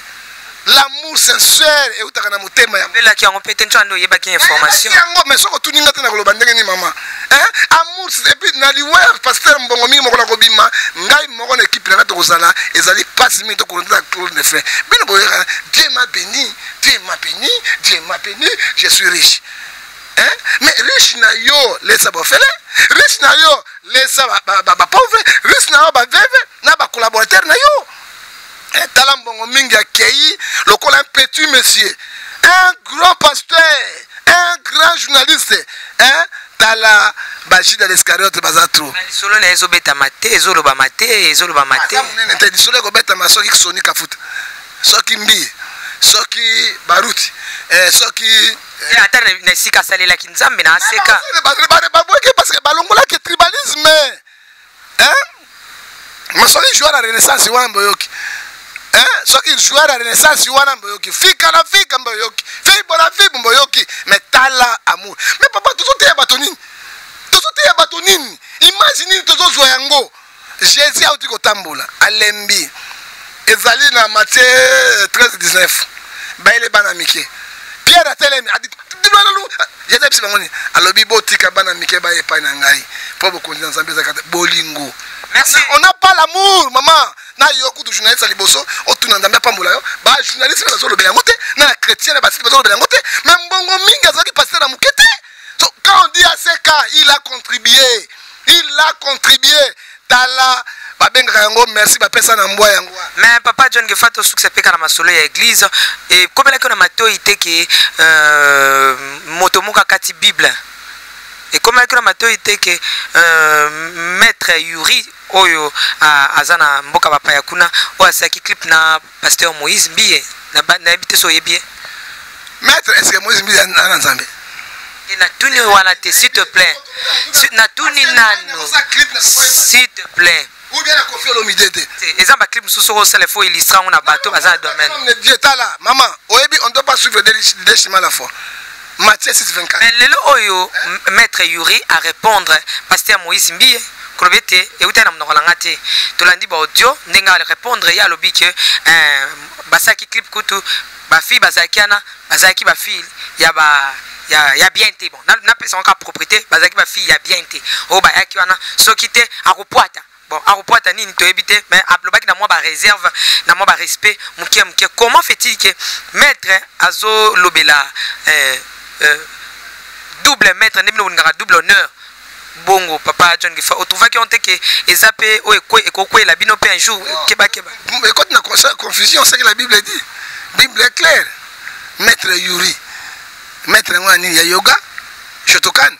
l'amour sincère eutaka na motema ya Obelaki yango mpe te, nso ande oyebaki information. Yango. Mais soki otuni nga te, na koloba ndenge nini mama? Amour, et puis na liwa ya pasteur Mbongo Mingi, moko na kobima ngai moko na équipe na nga, tokozala ezali mpasi mingi. Tokolonda Claude Nefrin, bino boyeka: "Dieu m'a béni, Dieu m'a béni, Dieu m'a béni, je suis riche." Hein? Mais riche na yo, lesa bofele. Riche na yo, lesa bapauvre. Riche na yo, baveuve na bacollaborateur na yo. Tala Mbongo Mingi akei lokola un petit monsieur, un grand pasteur, un grand journaliste, hein? Tala bajuda l'Iscariote, baza trop. Lisolo na ezobetama te, ezolobama te, ezolobama te. Monene te. Lisolo ekobetama soki Soni Kafuta, soki Mbi, soki Baruti, soki Ata na esika asalelaki Nzambe na aseka. Babweki parce que balongolaki tribalisme, hein? Ma soki joueur ya Renaissance wana mboyoki, soki joueur ya Renaissance wana mboyoki, fika na fika mboyoki, fibo na fibo mboyoki. Mais tala amour. Mais papa, tozoteya bato nini? Tozoteya bato nini? Image nini tozozwa yango? Jésus auti kotambola, alembi. Ezali na Matthieu 13 19. Bayele bana mike. Pierre atelemi, adi Jésus ayebisi bango nini? Alobi botika bana mike baye epai na ngai mpo bokonzi na Nzambe ezali kati bolingo. Merci. On n'a pas l'amour, maman. Na yo kutu journaliste ya liboso otuna Nzambe apambola yo. Ba journaliste bazolobela yango te, na ya chrétien na basili bazolobela yango te, mais mbongo mingi azalaki pasteur ya moke te. So, quand on dit ACK, il a contribué. Il a contribué. Tala, babengaka yango merci bapesa na mbwa yango. Mais papa John Ngefa tosukisa mpe kaka na masolo ya église ekomelaki na matoi te ke euh, moto moko akati Bible. Ekomelaki na matoi te ke euh, maître Yuri oyo aza na mboka bapaya kuna oyo asalaki clip na pasteur Moïse Mbiye nayebi te so oyebi ye. Maître, est-ce que Moïse Mbiye ana Nzambe? Natuni wana te, s'il te plaît. Natuni nanu, s'il te plaît. Ou bien na Koffi Olomide te. Eza ba clip mosusu okosala, faut illustrer yango na bato baza na domaine. Dieu tala, maman, oyebi on doit pas suivre deux chemins à la fois. Matthieu 6 24. Mais lelo oyo maître Yuri a répondre pasteur Moïse Mbiye koloba ete euta na monoko na nga te. Tolandi ba audio ndenge a répondre ye alobi ke basalaki clip kutu ba fille bazalaki wana bazalaki ba fille ya ba ya, ya bien te. Bon, napesa yango kaka propriété, bazalaki ba fille ya bien te oyo bayaki wana soki te akopwata. Bon, akopwata nini toyebi te, mais alobaki na mwa ba réserve, na mwa ba respect moke moke. Comment fait-il que maître azolobela double maître nde bino bolingaka double honneur? Bongo papa John Ngefa otrouvaki yango te ke eza mpe oyo ekokwela bino mpe un jour kebakeba? Ekoti na confusion, ce que la Bible dit. Bible est claire. Maître Yuri, maître yango ya nini? Ya yoga, Shotokan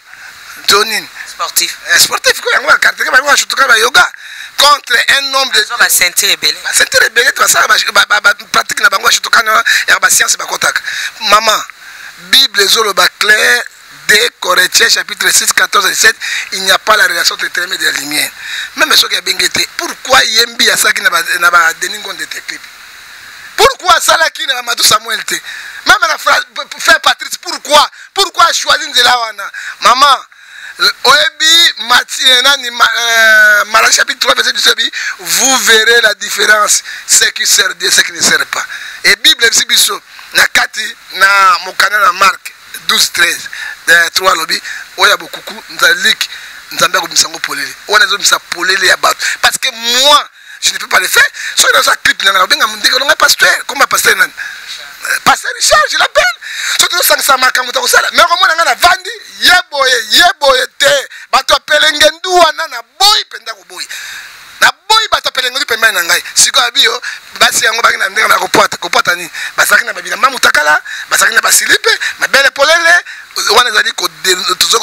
to nini? Sportif. Sportif ko yango ba carte ba yango Shotokan ba yoga contre un homme de ba ceinture ebele. Ba ceinture ebele to basala ba pratique na bango ya Shotokan ya ba science bakotaka. Maman, Bible ezoloba clair. 2 Corinthiens chapitre 6, 14 à 17, il n'y a pas la relation entre ténèbres et de la lumière. Même ceux qui ont pourquoi Yembi a ça qui n'a pas Denis Ngonde te clip? Pourquoi ça qui n'a pas Samuel te? Même la frère Patrice, pourquoi? Pourquoi choisir Nzela wana? Maman, oyebi Matthieu, nani, Malachie chapitre 3 verset 17, vous verrez la différence, ce qui sert Dieu, ce qui ne sert pas. Et Bible ebisi biso na kati na mokanda na Marc 12 13 3 lobi oyo ya bokuku nzalik Nzambe akobimisa yango polele. Wana ezobimisa polele ya bato parce que moi je ne peux pas le faire. Soki naza clip nanga nabenga ndenge olonga pasteur, comme pasteur nani, pasteur Richard, je l'appelle. Soki tozosangisa makambo tokosala, mais okomona ngai navandi ye boye ye boye te. Bato ya pelenge ndu wana naboyi mpenza koboyi, naboyi bato ya pelenge ndu pembeni na ngai. Sikoyo biyo basi yango baki na ndenge na kopwata kopwata nini, bazalaki na babilamba mutakala, bazalaki na basilipe mabele polele. Wana ezali tozo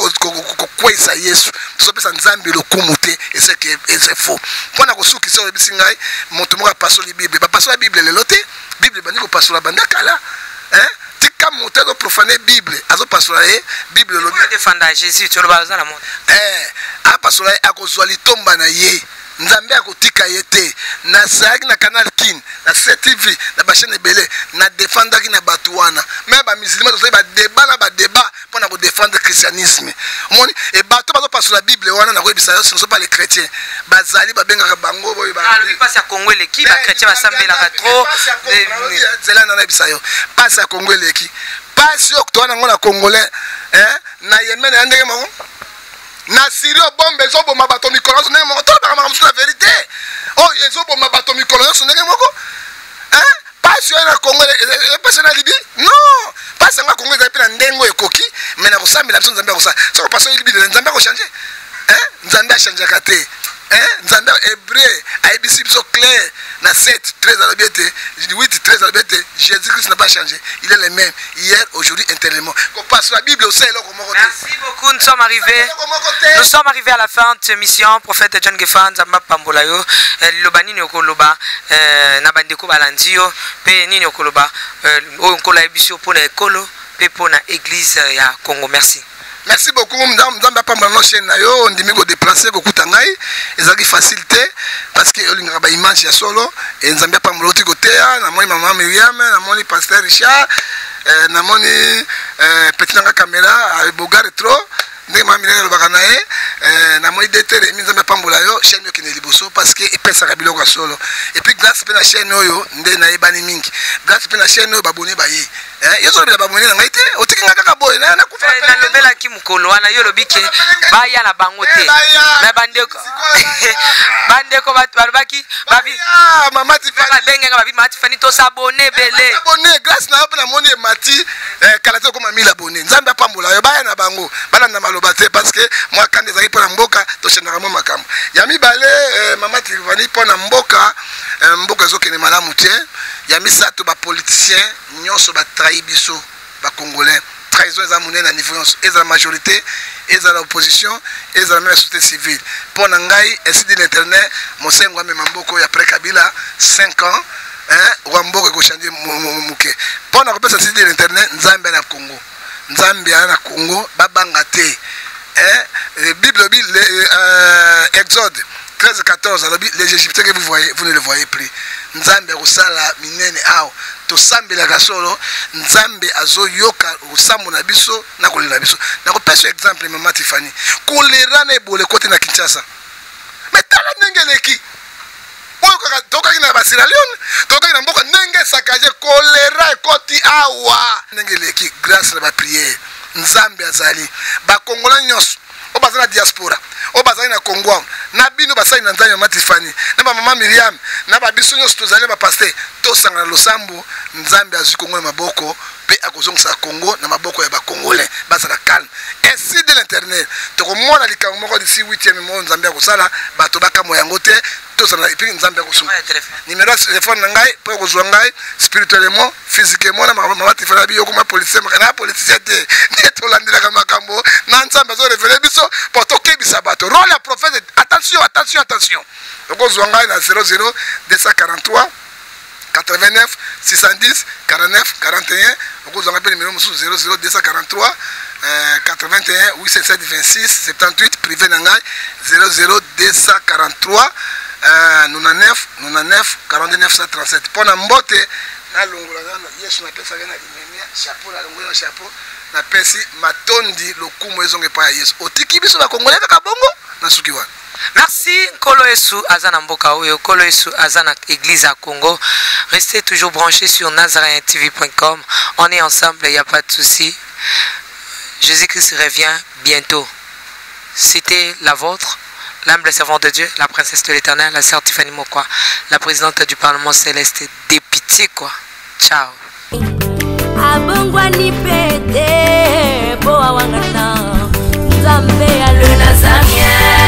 kokweyisa Yesu, tozopesa Nzambe lokumu te. Ezeke eze faux. Mpona kosukisa, oyebisi ngai moto moko apasoli Bible. Bapasola Bible lelo te, Bible ebandi kopasola banda kala. Hein? Tika moto azoprofane Bible, azopasola ye Bible elobi. Defanda Jésus, toloba aza na moto. Apasola ye akozwa litomba na ye. Nzambe akotika ye te. Nasalaki na Canal Kin, na CTV, na ba chaîne ebele, na défendaki na bato wana. Mais ba musulmans tozali ba débat na ba débat mpona ko défendre christianisme. Omoni, e bato bazopasola Bible wana na koyebisa yo, ce ne sont pas les chrétiens. Bazali babengaka bango boyo ba Alobi pasi ya Congo eleki, ba chrétiens basambelaka trop. Nzela na nayebisa yo, pasi ya Congo eleki. Pasi oyo toza nango na Congolais, hein, na Yemen ya ndenge moko. Na Syrie bombe ezoboma bato mikolo nyonso ndenge moko. Tolobaka makambo mosusu na vérité. Oyo ezoboma bato mikolo nyonso ndenge moko. Hein? Pasi oyo na Congo, pasi oyo na Libye? Non! Pasi yango ya Congo ezali mpe na ndenge oyo ekoki, mais na kosambela biso Nzambe akosala. Soki pasi oyo Libye, Nzambe akochange. Hein? Nzambe achangeaka te. Hein? Nzambe hébreu ayebisi biso clair na 7 13 alobi ete 8 13 alobi ete Jésus-Christ n'a pas changé. Il est le même hier, aujourd'hui, éternellement. Kopasola Bible osala eloko moko te. Merci beaucoup, nous sommes arrivés. Nous sommes arrivés à la fin de cette émission. Prophète John Ngefa, Nzambe apambola yo. Liloba nini okoloba na bandeko balandi yo, pe nini okoloba oyo nkolo ayebisi yo mpona ekolo pe mpona église ya Congo. Merci. Merci beaucoup. Nzambe apambola no chaîne na yo. Ondimi kodéplacer kokuta ngai, ezalaki facile te parce que olingaka ba image ya solo. E Nzambe apambola oti koteya. Namoni mama Miriam, namoni pasteur Richard, namoni petit nanga caméra bogare trop ndenge mama Miriam alobaka na ye, namoni DT Remi. Nzambe apambola. apambola yo, chaîne oyo ekende liboso parce que epesaka biloko ya solo. Et puis grâce mpe na chaîne oyo nde nayebani mingi, grâce mpe na chaîne oyo babone baye. Eh, yo ozolobela babone na ngai te, otiki ngai kaka boye nakufa. Eh, nalobelaki mokolo wana, yo olobi ke baya na bango te, me bandeko bandeko balobaki mama Tifani babengenga babi mama Tifani tosabone ebele. Abone grâce na yo mpe namoni emati kala te okoma 1000 abone. Nzambe apambola yo. Baya na bango, balanda maloba te parce que mwa kanda ezalaki mpo na mboka, toshendaka mwa makambo ya mibale. Mama Tifani, mpo na mboka, mboka ezokende malamu te. Ya misato, bapoliticien nyonso batrahi biso bacongolais. Trahison eza monene na niveau nyonso, ezala majorité, ezala opposition, ezala même société civile. Mpo na ngai, ainsi dit l'Éternel, mosengo amema mboka oyo après Kabila 5 ans, hein, roi mboka ekochange moke. Mpo na kopesa ainsi dit l'Éternel, Nzambe na Congo, Nzambe aya na Congo, babanga te, hein. Bible elobi, Exode 13 14 alobi: "Les Égyptiens que vous voyez, vous ne le voyez plus." Nzambe akosala minene awa. Tosambelaka solo, Nzambe azoyoka kosambo na biso na kolela biso. Nakopesa exemple, mama Tifani, kolera na ebole kote na Kinshasa, me tala ndenge eleki oyo kaka tokaki na Basierra Leone, tokaki na mboka ndenge esakage, kolera ekoti awa ndenge eleki. Grâce na baprière, Nzambe azali. Bakongola nyonso oyo baza na diaspora, oyo bazali na Congo awa, na bino basali na Nzambe, mama Tifani na bamama Miriam na babiso nyonso tozali na bapaster, tosangana losambo. Nzambe azwi Kongo na maboko mpe akozongisa Congo na maboko ya bacongolais. Bazala calme, ainsi dit l'Éternel. Tokomona likambo moko d'ici 8e moko Nzambe akosala, bato bakamwa yango te. Tozala, et puis Nzambe akosunga. Numéro ya telefone na ngai mpo ekozwa ngai spirituellement, physiquement, na mama Tifani abi yokoma politicien, na politicien te, nde tolandelaka makambo na Nzambe azorévéler biso mpo tokebisa bato, rôle ya prophète. Attention, attention, attention! Okozwa ngai na 00 243 89 610 49 41. Okozwanga mpe numéro mosusu, 00 243 81 807 26 78. Privé na ngai, 00 243 99 99 49 137. Mpo na mbote, nalongola nano Yesu, napesaka na limemia chapeau, nalongoli na chapeau, napesi matondi, lokumu ezonga epai ya Yesu. Otiki biso bakongole kaka bongo na suki wana. Merci. Nkolo Yesu aza na mboka oyo, Nkolo Yesu aza na église à Congo. Restez toujours branchés sur nazareentv.com. On est ensemble, il n'y a pas de souci. Jésus-Christ revient bientôt. C'était la vôtre, l'humble servante de Dieu, la princesse de l'Éternel, la sœur Tiffany Mokwa, la présidente du Parlement céleste des pitié, quoi. Ciao. Abongwani mpe te mpo awangana Nzambe ya le Nazarien.